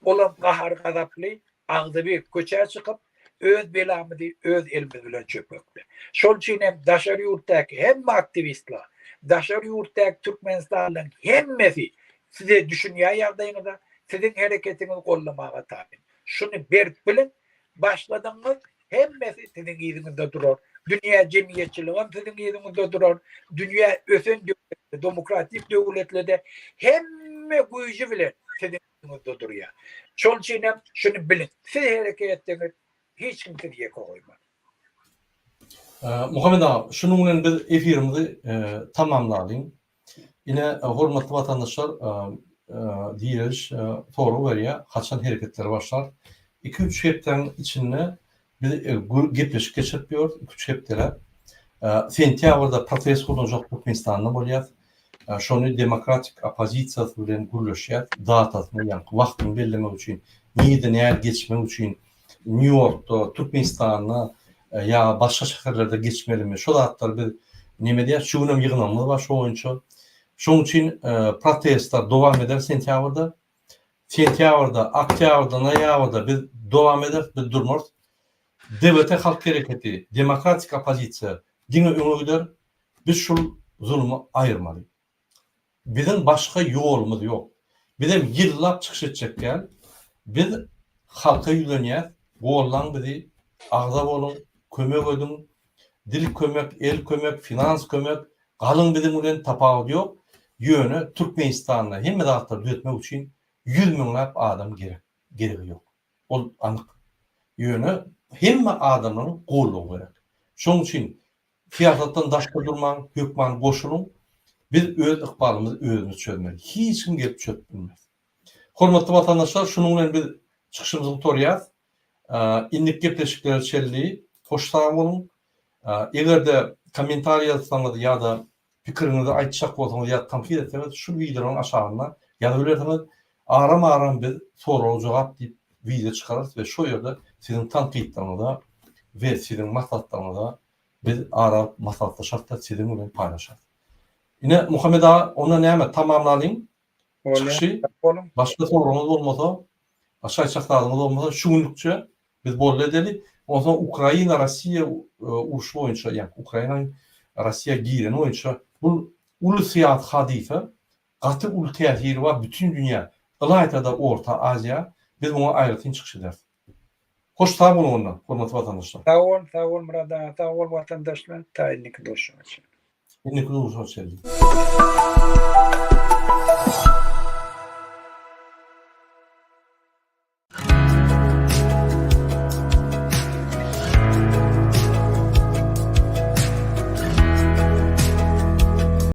Speaker 2: Olam gahar-gazaply, agzybir köçä çykyp, öz belamyzy öz elimiz bilen çökmekde. Şol üçin hem daşary ýurtdaky hemme aktiwistler, daşary ýurtdaky türkmenistanlylaryň hemmesi size düşünýär ýagdaýyňyza, siziň hereketiňizi goldamaga taýyn. Şuny berk biliň, başladygyňyz Hemmesi siziň yzyňyzda durar. Dünýä jemgyýetçiligem siziň yzyňyzda durar. Dünýä ösen döwletler, demokratik döwletlerde hemme güýji bilen siziň yzyňyzda durýar. Şonuň üçin hem şuny biliň, siz hereket etseňiz, hiç kim sizi ýeke goýmaz.
Speaker 1: Muhammet aga, şunuň bilen biz efirimizi tamamlalyň. Ine, hormatly watandaşlar, direliş sorag berýär, haçan hereketler başlar? Iki-üç hepdäniň içinde biz gepleşik geçirip ýörüs, iki-üç hepdeläp. Sentýabrda protest gurnajak Türkmenistanda bolýas. Şony demokratik oppozisiýasy bilen gürleşýäs, datasyny, ýagny wagtyny bellemek üçin, nirede nähili geçmek üçin, Nýu-Ýorkda, Türkmenistanda ýa başga şäherlerde geçmelimi, şo zatlary biz neme edýäris. Şu günem ýygnagymyz bar şo boýunça. Şonuň üçin protestler dowam eder sentýabrda. Sentýabrda, oktýabrda, noýabrda biz dowam ederis, biz durmarys. DWT halk hereketi, demokratik oppozisiýa diňe öňe gider. Biz şul zulumy aýyrmaly. Biziň başga ýolumyz ýok. Bizem ýyllap çykyş etjek däl. Biz halka ýüzlenýäs, gollaň bizi, agza boluň, kömek ediň, dil kömek, el kömek, finans kömek, galyň biziň bilen tapawudy ýok. Ýöne Türkmenistanda hemme zatlary düzetmek üçin ýüz müňläp adam gerek, geregi ýok. Ol anyk. Ýöne hemme adamlaryň goldawy gerek. Şonuň üçin Syýasatdan daşda durmaň, hökman goşulyň. Biz öz ykbalymyzy özümiz çözmeli. Hiç kim gelip çözüp bilmez. Hormatly watandaşlar, şunuň bilen biz çykyşymyzy gutarýas. Indiki gepleşiklere çenli hoş sag boluň. Eger-de kommentariý ýazsaňyz ýa-da pikiriňizi aýtjak bolsaňyz ýa tankyt etseňiz şu wideonyň aşagynda ýazyp bilersiňiz. Aram-aram biz sorag-jogap diýip wideo çykararys we şo ýerde siziň tankytlaryňyza we siziň maslahatlaryňyza biz ara alyp maslahatlaşarys-da siziň bilen paýlaşarys. Ine Muhammet aga onda näme tamamlalyň çykyşy. Başga soragyňyz bolmasa, başga aýtjak zadyňyz bolmasa şu günlükçe Biz boldy edeli. Onsoň Ukraina Rossiýa urşy boýunça, ýagny Ukrainanyň Rossiýa gireni boýunça bu uly syýasy hadysa, gaty uly täsiri bar bütin dünýä, ylaýta-da Orta Aziýa. Biz muňa aýratyn çykyş ederis. Hoş sag boluň onda, hormatly watandaşlar.
Speaker 2: Sag bol, sag bol Myrat aga, sag bol watandaşlar, ta indiki duşuşyga çenli.
Speaker 1: Indiki duşuşyga çenli.